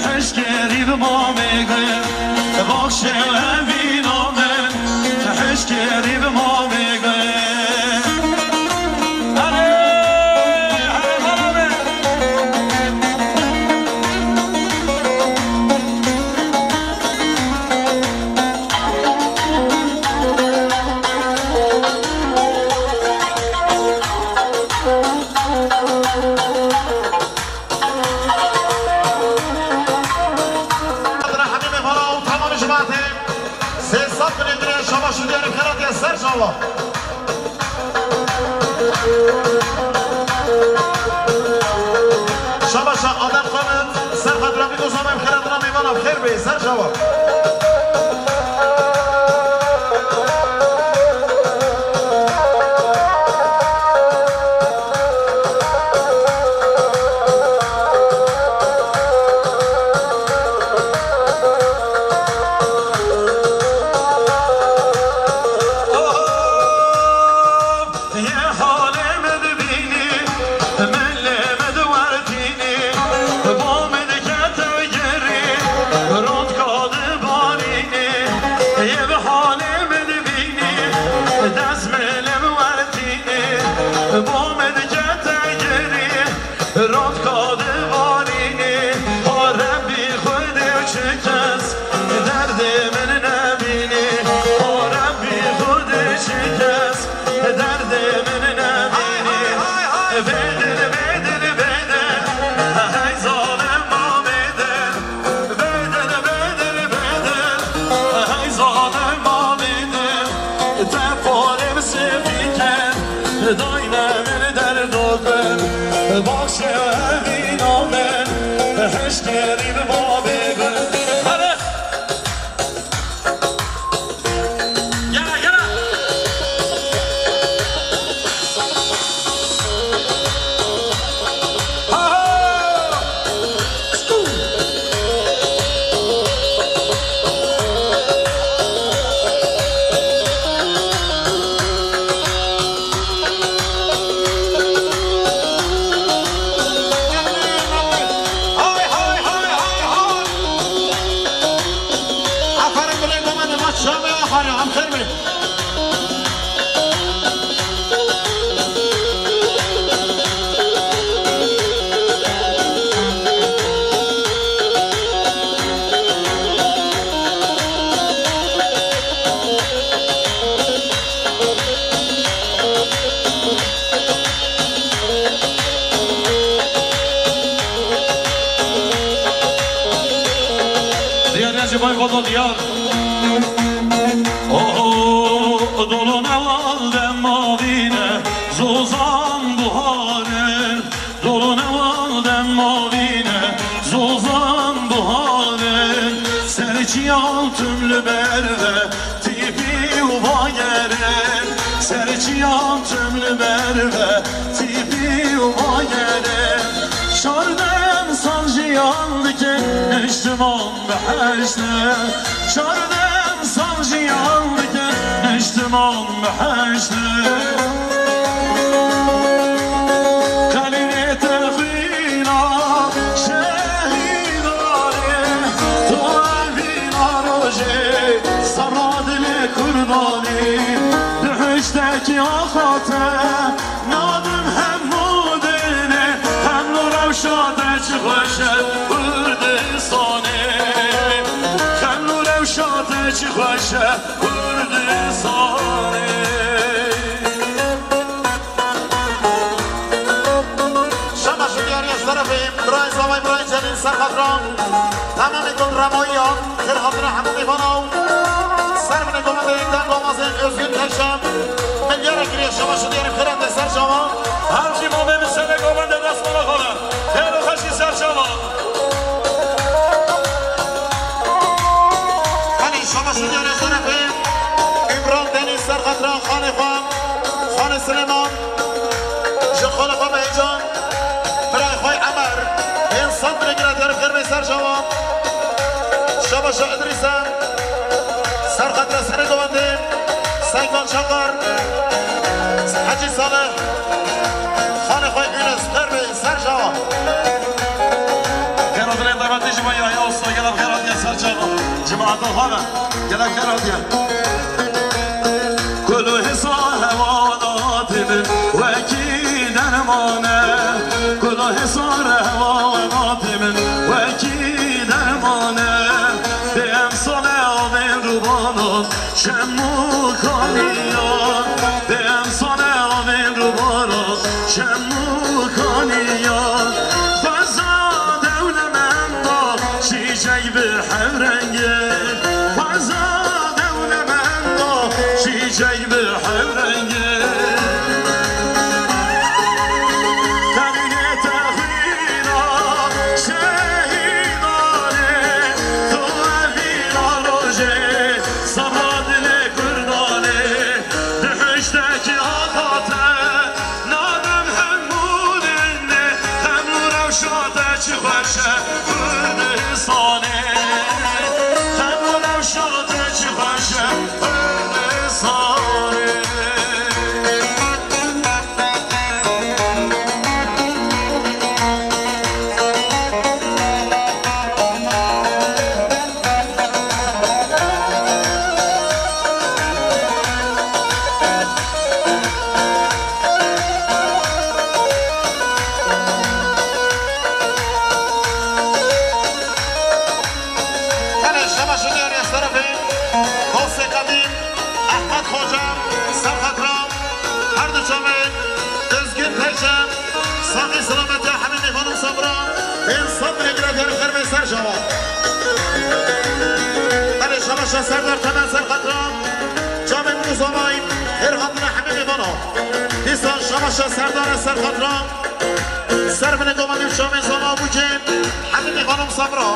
hişkerî bi mamê gul. Baxşê evîna min, hişkerî bi mamê gul. Hemî mehmana û tamamê cemaetê sê sed milyon lira şabaş û diyarê xêr hatiye ser çawa. Şabaşa Adem Xanım, ser xatira vî doza me xêr hatina mêvana, xêr bê, ser çawa. Yê halê min dibînî, min lê min diwertînî, bo min dikete girî, rotka dibarînî. Yê bi halê min dibînî, dest min lê min wertînî, bo min dikete girî. Rotka dibarînî, ha Rebbî Xwedê çi kes derdê min nebînî, ha Rebbî Xwedê çi kes derdê min nebînî. Bêdil, bêdil, bêdil, hey zalima bêdil. Bêdil, bêdil, bêdil, hey zalima bêdil. Te parê min spî kir, dayne min derd û kul. Baxşê evîna min, hişkerî bi mamê gul. Hadi. Gel, gel. Vay Xweda diyar. Oho, dolo newal de mavîne, zozan buharin. Dolo newal de mavîne, zozan buharin. Serçiyan tüm li ber ve, tîpî û bagerin. Serçiyan tüm li ber ve, tîpî û bagerin. Çardem sal jiyan dike, niştiman behişte. Çardem sal jiyan dike, niştiman behişte. Xelîlê te xwîna şehîdanê, tu evîna rojê sebra dilê kurdanê. Bihiştekî axa te nadim hemû dinê, hemû rewşa te çi xweş e Kurdistanê. Hemû rewşa te çi xweş e Kurdistanê. Şema şûniyariya ji terefê birayê Zavay, birayê Celîl Serxatran, temamê gund remoyiyan, xêr hatine hemû mêvana û ser binê govendê deng damazê Özgün Teşem, milyara kiriye şema şûniyarê xêran de ser çavan. Her jî mamê min serê govendê destmala xwe be. Xêr û xweşî ser çavan. Belê, şaba şûniyarê şerefê Îmran Denîz Serxatran, xanê xwe, xanê Silêman, ji xala xwe Behican, birayê xwe Emer, pênc sed lîre diyarê xêr bê ser çavan. Şaba şa Idrîse, Serxatran serê govendê, Seydan Çakar, Hecî Salih, xanê xwe Yunus, xêr bê ser çavan. Xêr hatinê dawetê ji bo Yahya Usta, gelek xêr hatiye ser çavan. Cemaeta xwe be, gelek xêr hatiye. Kul û hêsa hewalatê min wekî derman e. Kul û hêsa hewalatê min wekî derman e. Bê emsal e avên rûbanan, çem û kaniyan, bê emsal e avên rûbanan, çem û kaniyan. Xweza dewlemenda çîçek bi hevrengê, xweza dewlemenda çîçek bi hevrengê. Xelîlê te xwîna şehîdanê, tu evîna rojê sebra dilê kurdanê. Bihiştekî axa te nadim hemû dinê, hemû rewşa te çi xweş e Kurdistanê. Hemû rewşa te çi xweş e Kurdistanê. Belê, şema şûniyarê ez terefê dostê qedîm Ehmed Xoca, Serxatran, her du çavê Özgün Teyce, saxî selametê hemî mêvanan sabra, pênc sed lîre diyarê xêr bê ser çavan. Belê, şema şa Serdar Temel Serxatran, çavên min û Zavay, xêr hatine hemî mêvanan. Dîsan şema şa Serdar Serxatran, ser binê govendê çavên Zava û Bûcê, hemî mêvanan sabra.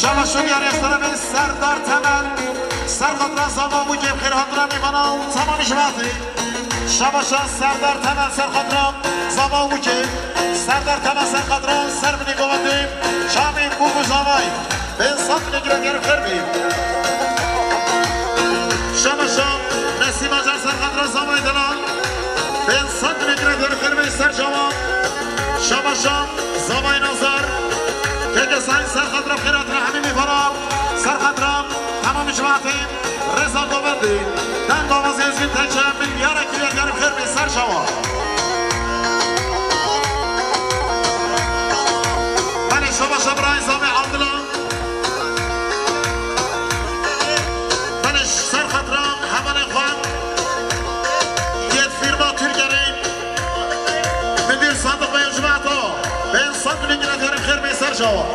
Şaba şûniyarê ez terefê Serdar Temel, Serxatran, Zava û Bûcê, xêr hatine mêvana û temamî cemaetê. Şaba şa Serdar Temel, Serxatran, Zava û Bûcê, Serdar Temel, Serxatran, ser binê govendê çavên Bûk û Zavay, pênc sed lîre diyarê xêr bê. Şaba şa Nesîm Acar, Serxatran, Zavay Delal, pênc sed lîre diyarê xêr bê ser çavan. Şaba şa Zavay Nazar, Keke Sayın Serxatran, xêr hatine hemî mêvanan, Serxatran, temamî cemaetê, rêza govendê, deng damazê Özgün Teyce, milyara kiriye diyarê xêr bê ser çavan. Belê, şaba şa birayê Zavay Abdullah. Belê, Serxatran, hevalê xwe, yê firma Türkerê, Müdür Sadık Bey, cemaeto, pênc sed lîre diyarê xêr bê ser çavan.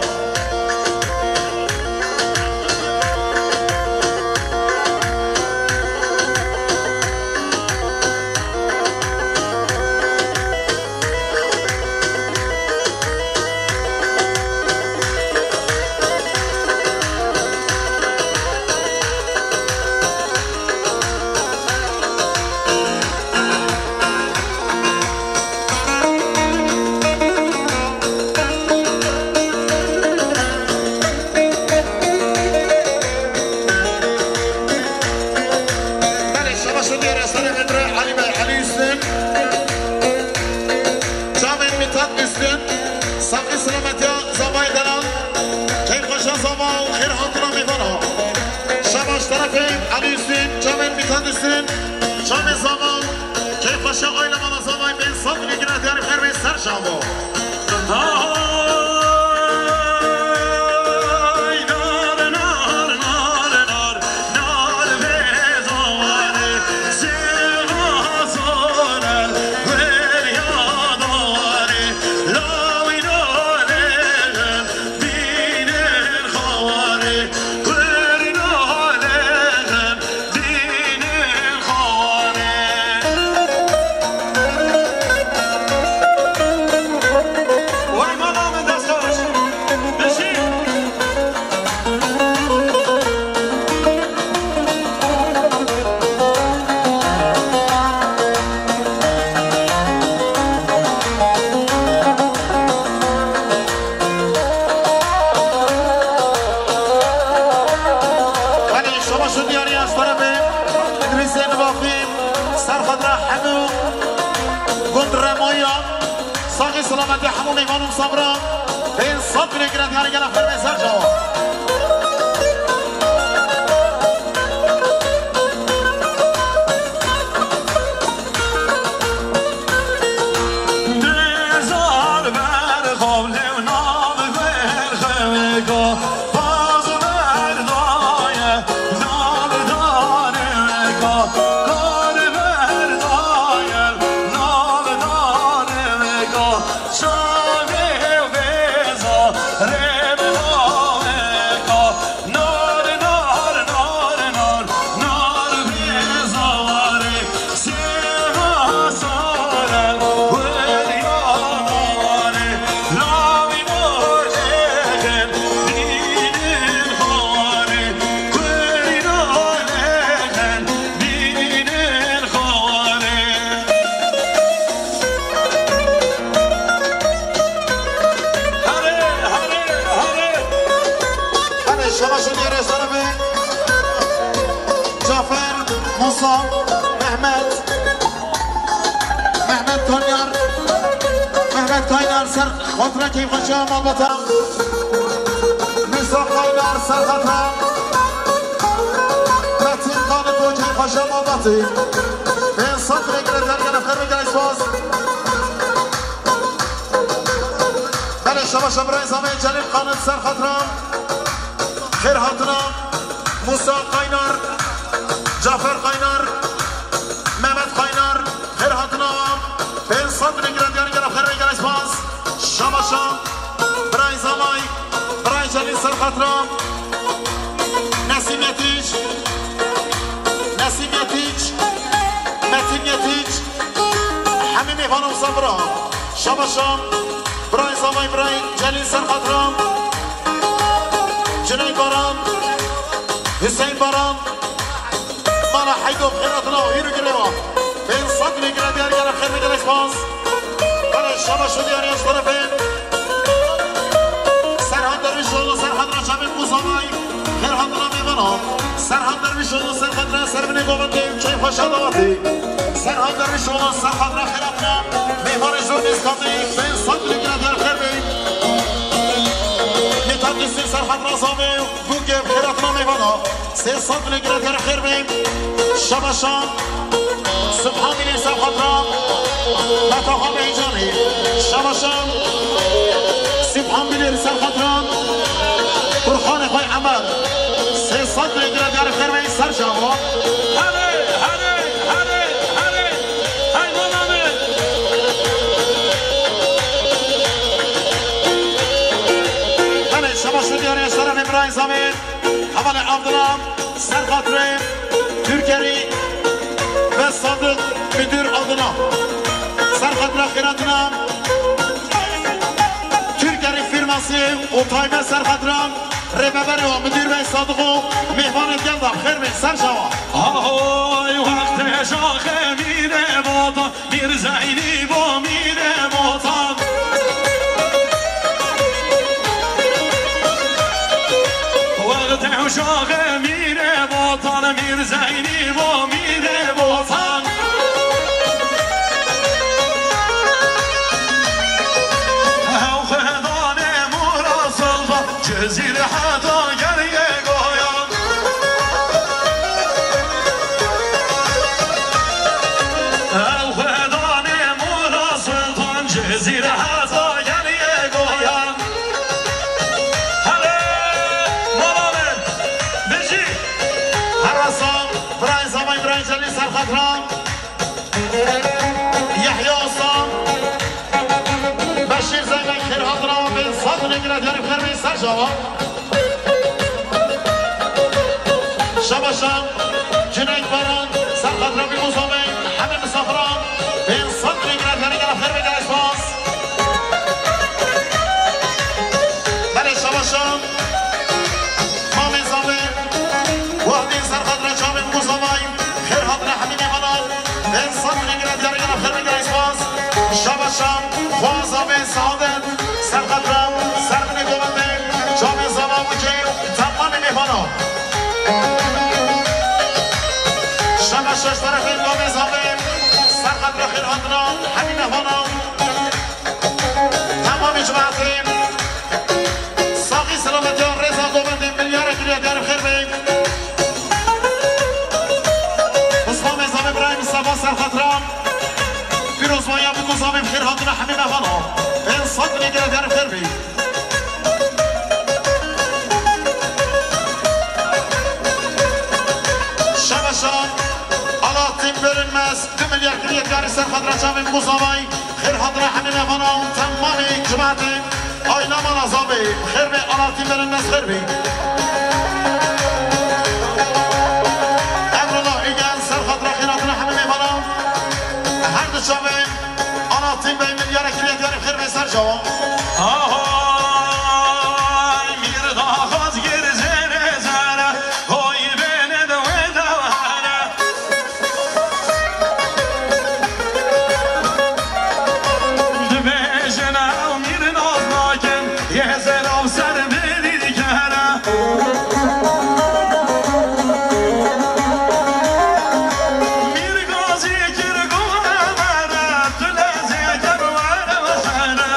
Çavê Zava, keyfxweşiya aîla mala Zavayê bên sed milî gire diyarî xêr bên ser çav bo. Belê, şabaş û diyarî ez terefê Îdrîsê Nivafî, ser xatira hemû gund Remoya, saxî selametî hemû mêvan û misafira, bên sed milî gire diyarî gela xêr bên ser çav bo. Belê, şabaş û diyarî ez terefê Cafer, Musa, Mehmet, Mehmet Kanyar, Mehmet Kaynar ser xatira keyfxweşiya malbata. Musa Kaynar ser xatira Metin Xanî bo keyfxweşiya malbatî. Bên sed milî gire diyarî gela xêr bên gela spas. Belê, şabaş û birayê Zavayê Celîl Xanî ser xatira xêr hatina. Musa Kaynar, Cafer Kaynar, Mehmet Kaynar, xêr hatina. Bên sed milî gire diyarî gela xêr bên gela spas. Şabaşa birayê Zavayê, birayê Celîl ser xatira Nesîm Yetîç, Nesîm Yetîç, Metin Yetîç, hemî mêvan û misafira. Şabaşa birayê Zavayê, birayê Celîl ser xatira Cüneyt Baran, Hüseyin Baran, mala Heydo xêr hatina, hîr û girê wa. Bên sed milî gire diyarî gela xêr bên gela spas. Belê, şabaş û diyarî ez terefê Serhan Dervişoğlu ser xatira çavên Muzavay. Xêr hatina mêvana. Serhan Dervişoğlu ser xatira ser binê govendê û keyfxweşa dawetê. Serhan Dervişoğlu ser xatira xêr hatina mêvanê zor nêzkatê. Bên sed milî gire diyarî xêr bên. Mithat Üstün ser xatira Zavê û Bûgev xêr hatina mêvana. Sê sed milî gire diyarî xêr bên. Şabaşa Subhan Bilîr ser xatira Metaxa Beycanî. Şabaşa Subhan Bilîr ser xatira Burxanê xwe Emer. Sê sed milî gire diyarî xêr bên ser çav bo. Herê, herê, herê, herê. Hey, mama min. Belê, şabaş û diyarî ez terefê birayê Zavê. Hevalê Abdullah, ser xatirê Türkerî ve Sadık müdür adına. Ser xatira xêr hatina Türkerî firması û taybet ser xatira rêveberê wa müdür ve Sadık û mêvanê gel da xêr bên ser çav bo. Ahoy, wextê şaxê mîrê bata. Mîr Zeynî bo mîrê Botan. Wextê uşaxê mîrê Botan, Mîr Zeynî bo mîrê Botan. Ew xedanê Mûra Silva, Cizîr heta Geriyê Goyan. Şabaşa Cüneyt Baran, Serhat Rabî Muzaffer, hemî misafiran, bên sed milyonî gere gere xêr ve gere spas. Belê şabaşa Mamê Zavê, Wahdî Serhat Reçavê Muzaffer, xêr hatine hemî mêvanan, bên sed milyonî gere gere xêr ve gere spas. Şabaşa Xwaza bên Saadet, Serhat Ra, Sermine Govende, Çavê Zava Wikê, temamê mêvana. Şema şeş terefê Govê Zavê, Serhat Ra xêr hatina, hemî mêvana. Temamê cemaetê. Saxî selametiya rêza Govendê milyarek giriye diyarê xêr bê. Islamê Zavê Ibrahîm Sefa Serhat Ra. Pîrozbaya Biko Zavê bi xêr hatina hemî mêvana. Bên sed milyonî gere diyarê xêr bê. Şemeşa Alaaddin Bölünmez, du milyar giriye diyarê Serhat Ra Çavê Muzaffer, xêr hatina hemî mêvana û temamê cemaetê. Ayna mala Zavê, xêr bê Alaaddin Bölünmez xêr bê. Emrullah Ügen, Serhat Ra xêr hatina hemî mêvana. Her du çavê Alaaddin Bey milyarek giriye diyarê xêr bê ser çawa. Ahay, mîr daxwaz gir zêrê zere, hoy bêne de wê de were. Dibêjin ew mîr naz nakin, yê zeraw ser bêlî dikere. Mîr gazî kir gule mere, tu lezê ker were were.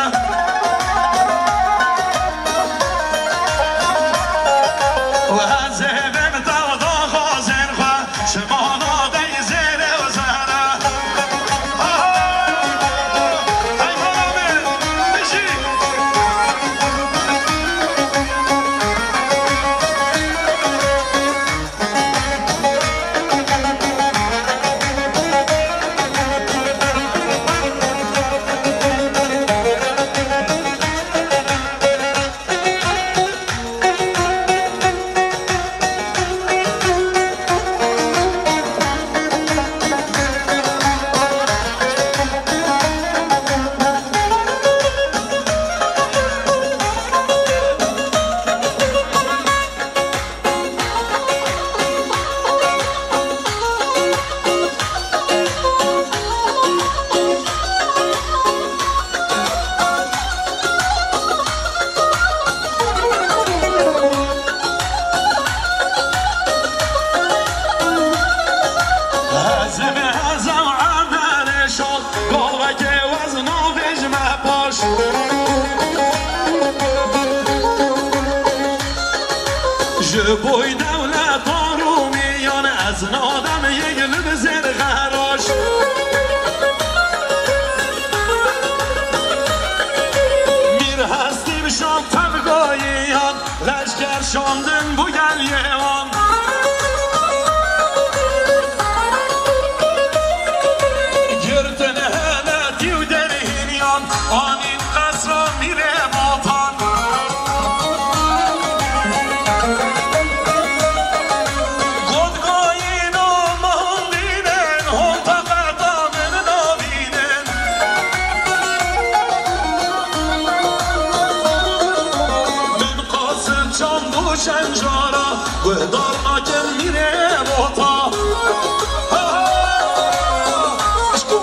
Û ez ê bêm tev daxwazên xwe, şimana dey zêrê û zere. Hey, bala min, bijî. Ez ê hezam emerê şal, galvekê wez navêjime paş. Ji boy dewleta Rûmiyan ez nadem yek li bizêr xeraş. Mîr hestî bi şan tevgayiyan, leşker şandin bû gel yê wan. Girtin henetî û derhîniyan, anîn qesra mîrê Botan. Godgayîna mehandînin, hon teqeta min nabînin. Min qasim çand û şenjara, guhdar nakin mîrê Bota. Ha, ha! Eşkû!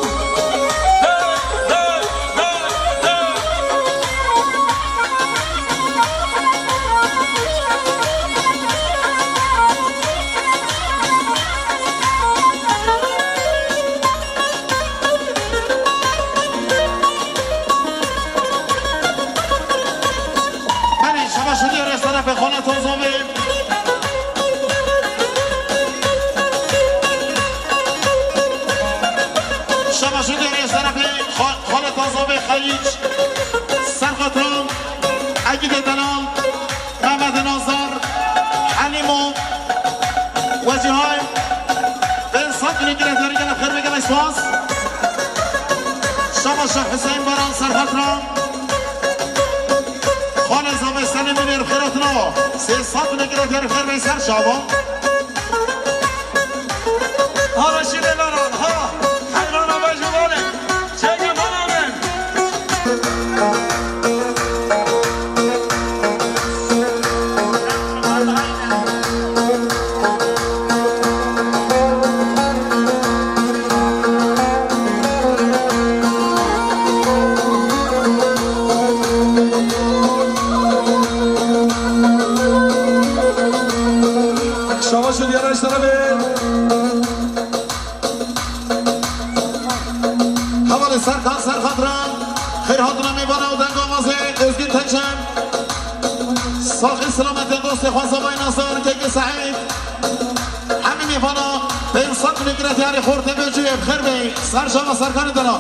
Hey, hey, hey, hey! Belê, şabaş û diyarê serefê xaleta Zavê. Şabaş û diyarê serefê xa-, xaleta Zavê Xelîc. Serxatran, Egîdê Delal. Mehmet Nazar, Helîmo, Wezîhay, bên sed milyonî gere diyarê gele xêr ve gele spas. Şabaş Hüseyin Baran Serhat Ra. Xal Zavê Selimê nêr xêratina. Sê sed û nehgirê diyarê xêr bê ser çava. Hala şîrê lanan, ha. Heyrana vejûvanê. Çeke bana min. Şabaş û diyara ji terefê. Hevalê Serkan Serxatran, xêr hatina mêvana û dengavazê Özgün Teçen. Saxî selametê dostê xwe Zavayê Nasir, Kekê Seîd. Hemî mêvana pênc sed lîgre diyarê xortê bêjûyê bi xêr bê ser çava Serkanê dina.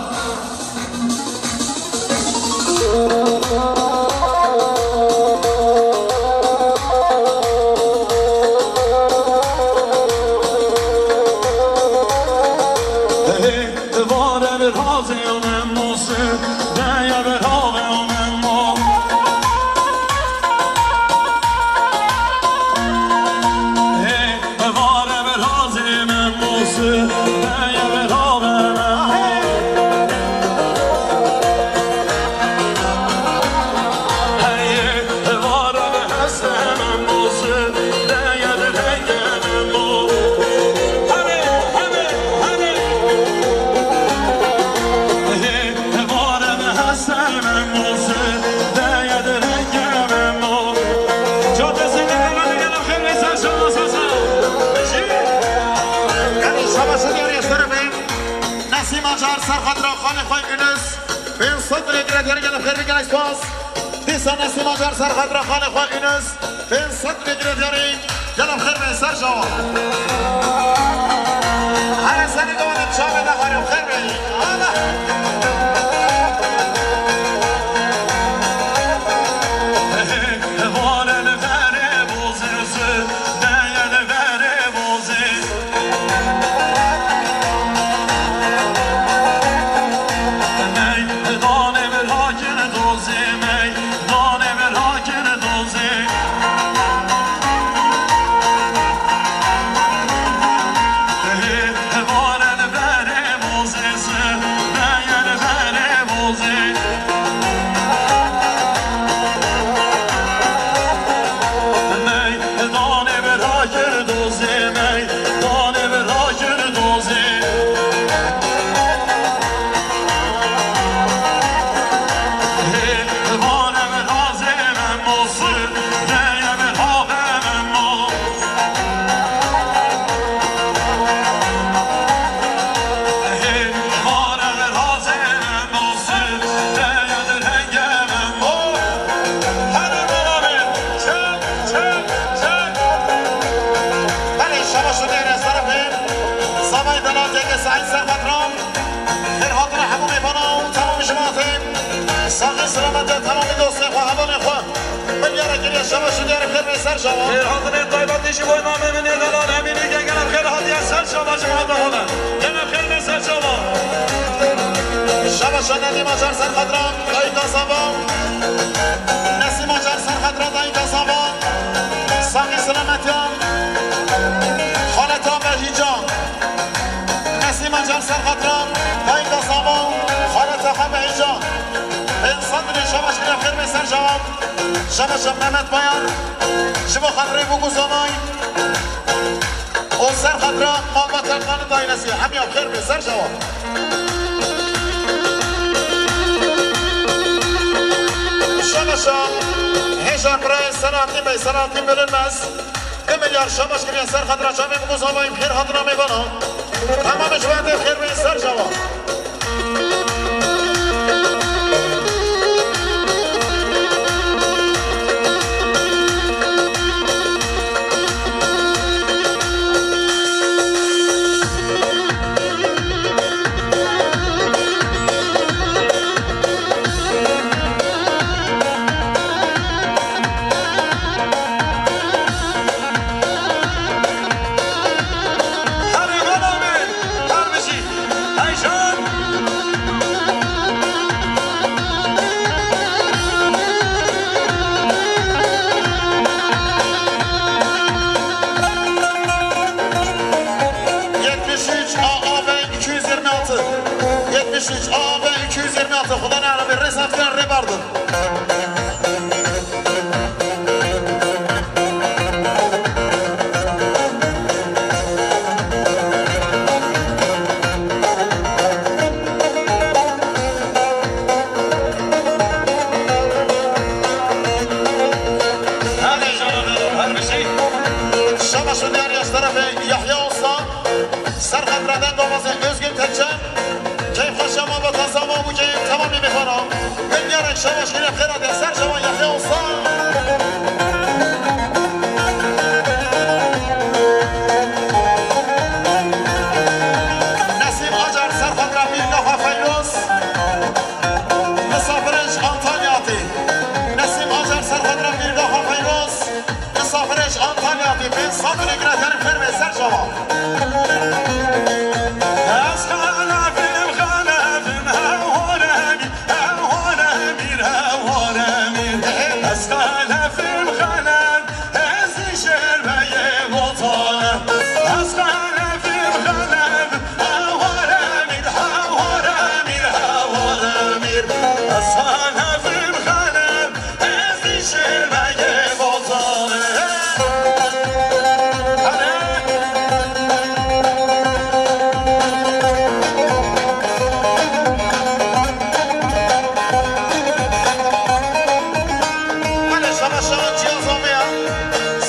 Nesîm Acar ser xatira xalê xwe Yunus. Pênc sed lîre gire diyarê gelek xêr bê, gelek spas. Dîsa Nesîm Acar ser xatira xalê xwe Yunus. Pênc sed lîre gire diyarê gelek xêr bê ser çava. Here serî done çavê de xarê xêr bê. Allah. Belê, şabaş û dêrê serefê. Zavayê Delatê Seîd Serxatran. Xêr hatine hemû mêvana û temamî cemaatê. Saxî selametê temamî dostê xwe, hevalê xwe. Min diyare kiriye, şabaş û diyare xêr bê ser çava. Xêr hatinê taybetî ji bo namê min ê delal Emînî ke gelek xêr hatiye ser çava ji meheta xwe ve. Gelek xêr bê ser çava. Şabaş Nesîm Acar ser xatira dayika Zava. Nesîm Acar ser xatira dayika Zava. Saxî selametiya. Xaleta Behîca. Nesîm Acar ser xatira dayika Zava. Xaleta xwe Behîca. Pênc sed lîre şabaş kiriye xêr bê ser çava. Şabaşa Mehmet Bayar, ji bo xatirê Bûk û Zavay û ser xatira malbata Xanî Daîresi, hemiya bi xêr bê ser çava. Şabaşa hêja birayê Selahattin Bey, Selahattin Bölünmez. Du milyar şabaş kiriye ser xatira çavê Bûk û Zavayî, bi xêr hatina mêvana. Temamê cemaetê bi xêr bê ser çava. Her ê bela me, her bijî. Heyşan. Beş üç A B iki yüz yirmi altı, Xudan Arabî, rêz hat kirin, rê berdin. Her şey. Şabaş û diyar yaş tarafê Yahya Usta. Ser xetra dengavazê Özgün Tekçe. Keyfxweşa malbata Zava û Wicê, temamê mêvana. Gel diyarek şabaş gire xêra de ser cawan Yahya Usta. Nesîm Acar ser xetra Mîrgafa Feyroz. Misafirên ji Antalya hatî. Nesîm Acar ser xetra Mîrgafa Feyroz. Misafirê ji Antalya hatî, pênc sed lîre, derin xêr be ser cawan. Ez xelefim, xelefim, hewar emîr, hewar emîr, hewar emîr. Ez xelefim, xelef, ez jêr beyê Botan. Ez xelefim, xelef, hewar emîr, hewar emîr, hewar emîr. Ez xelefim, xelef, Belê, şabaş, şabaş, ciya zavê ya.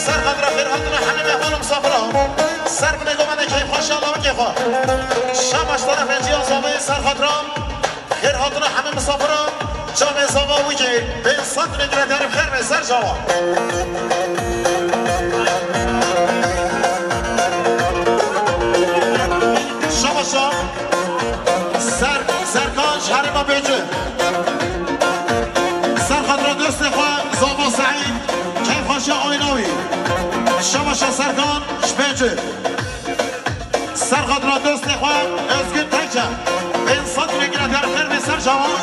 Ser xetra xêr hatina hemî mehman û misafira. Ser binê gomanê keyfxweşiya lawikê xwe. Şabaş tarafê ciya zavê ser xetra. Xêr hatina hemî misafiran, camê Zava Wicê, pênc sed lîre, derin xêr be ser cawan. Şabaşa Ser-, Serkan ji herêma Bêcî. Ser xetra dostê xwe Zava Seîd, keyfxweşiya ayna wî. Şabaşa Serkan ji Bêcî. Ser xetra dostê xwe Özgün Tekçe. Pênc sed lîre, derin xêr be ser cawan.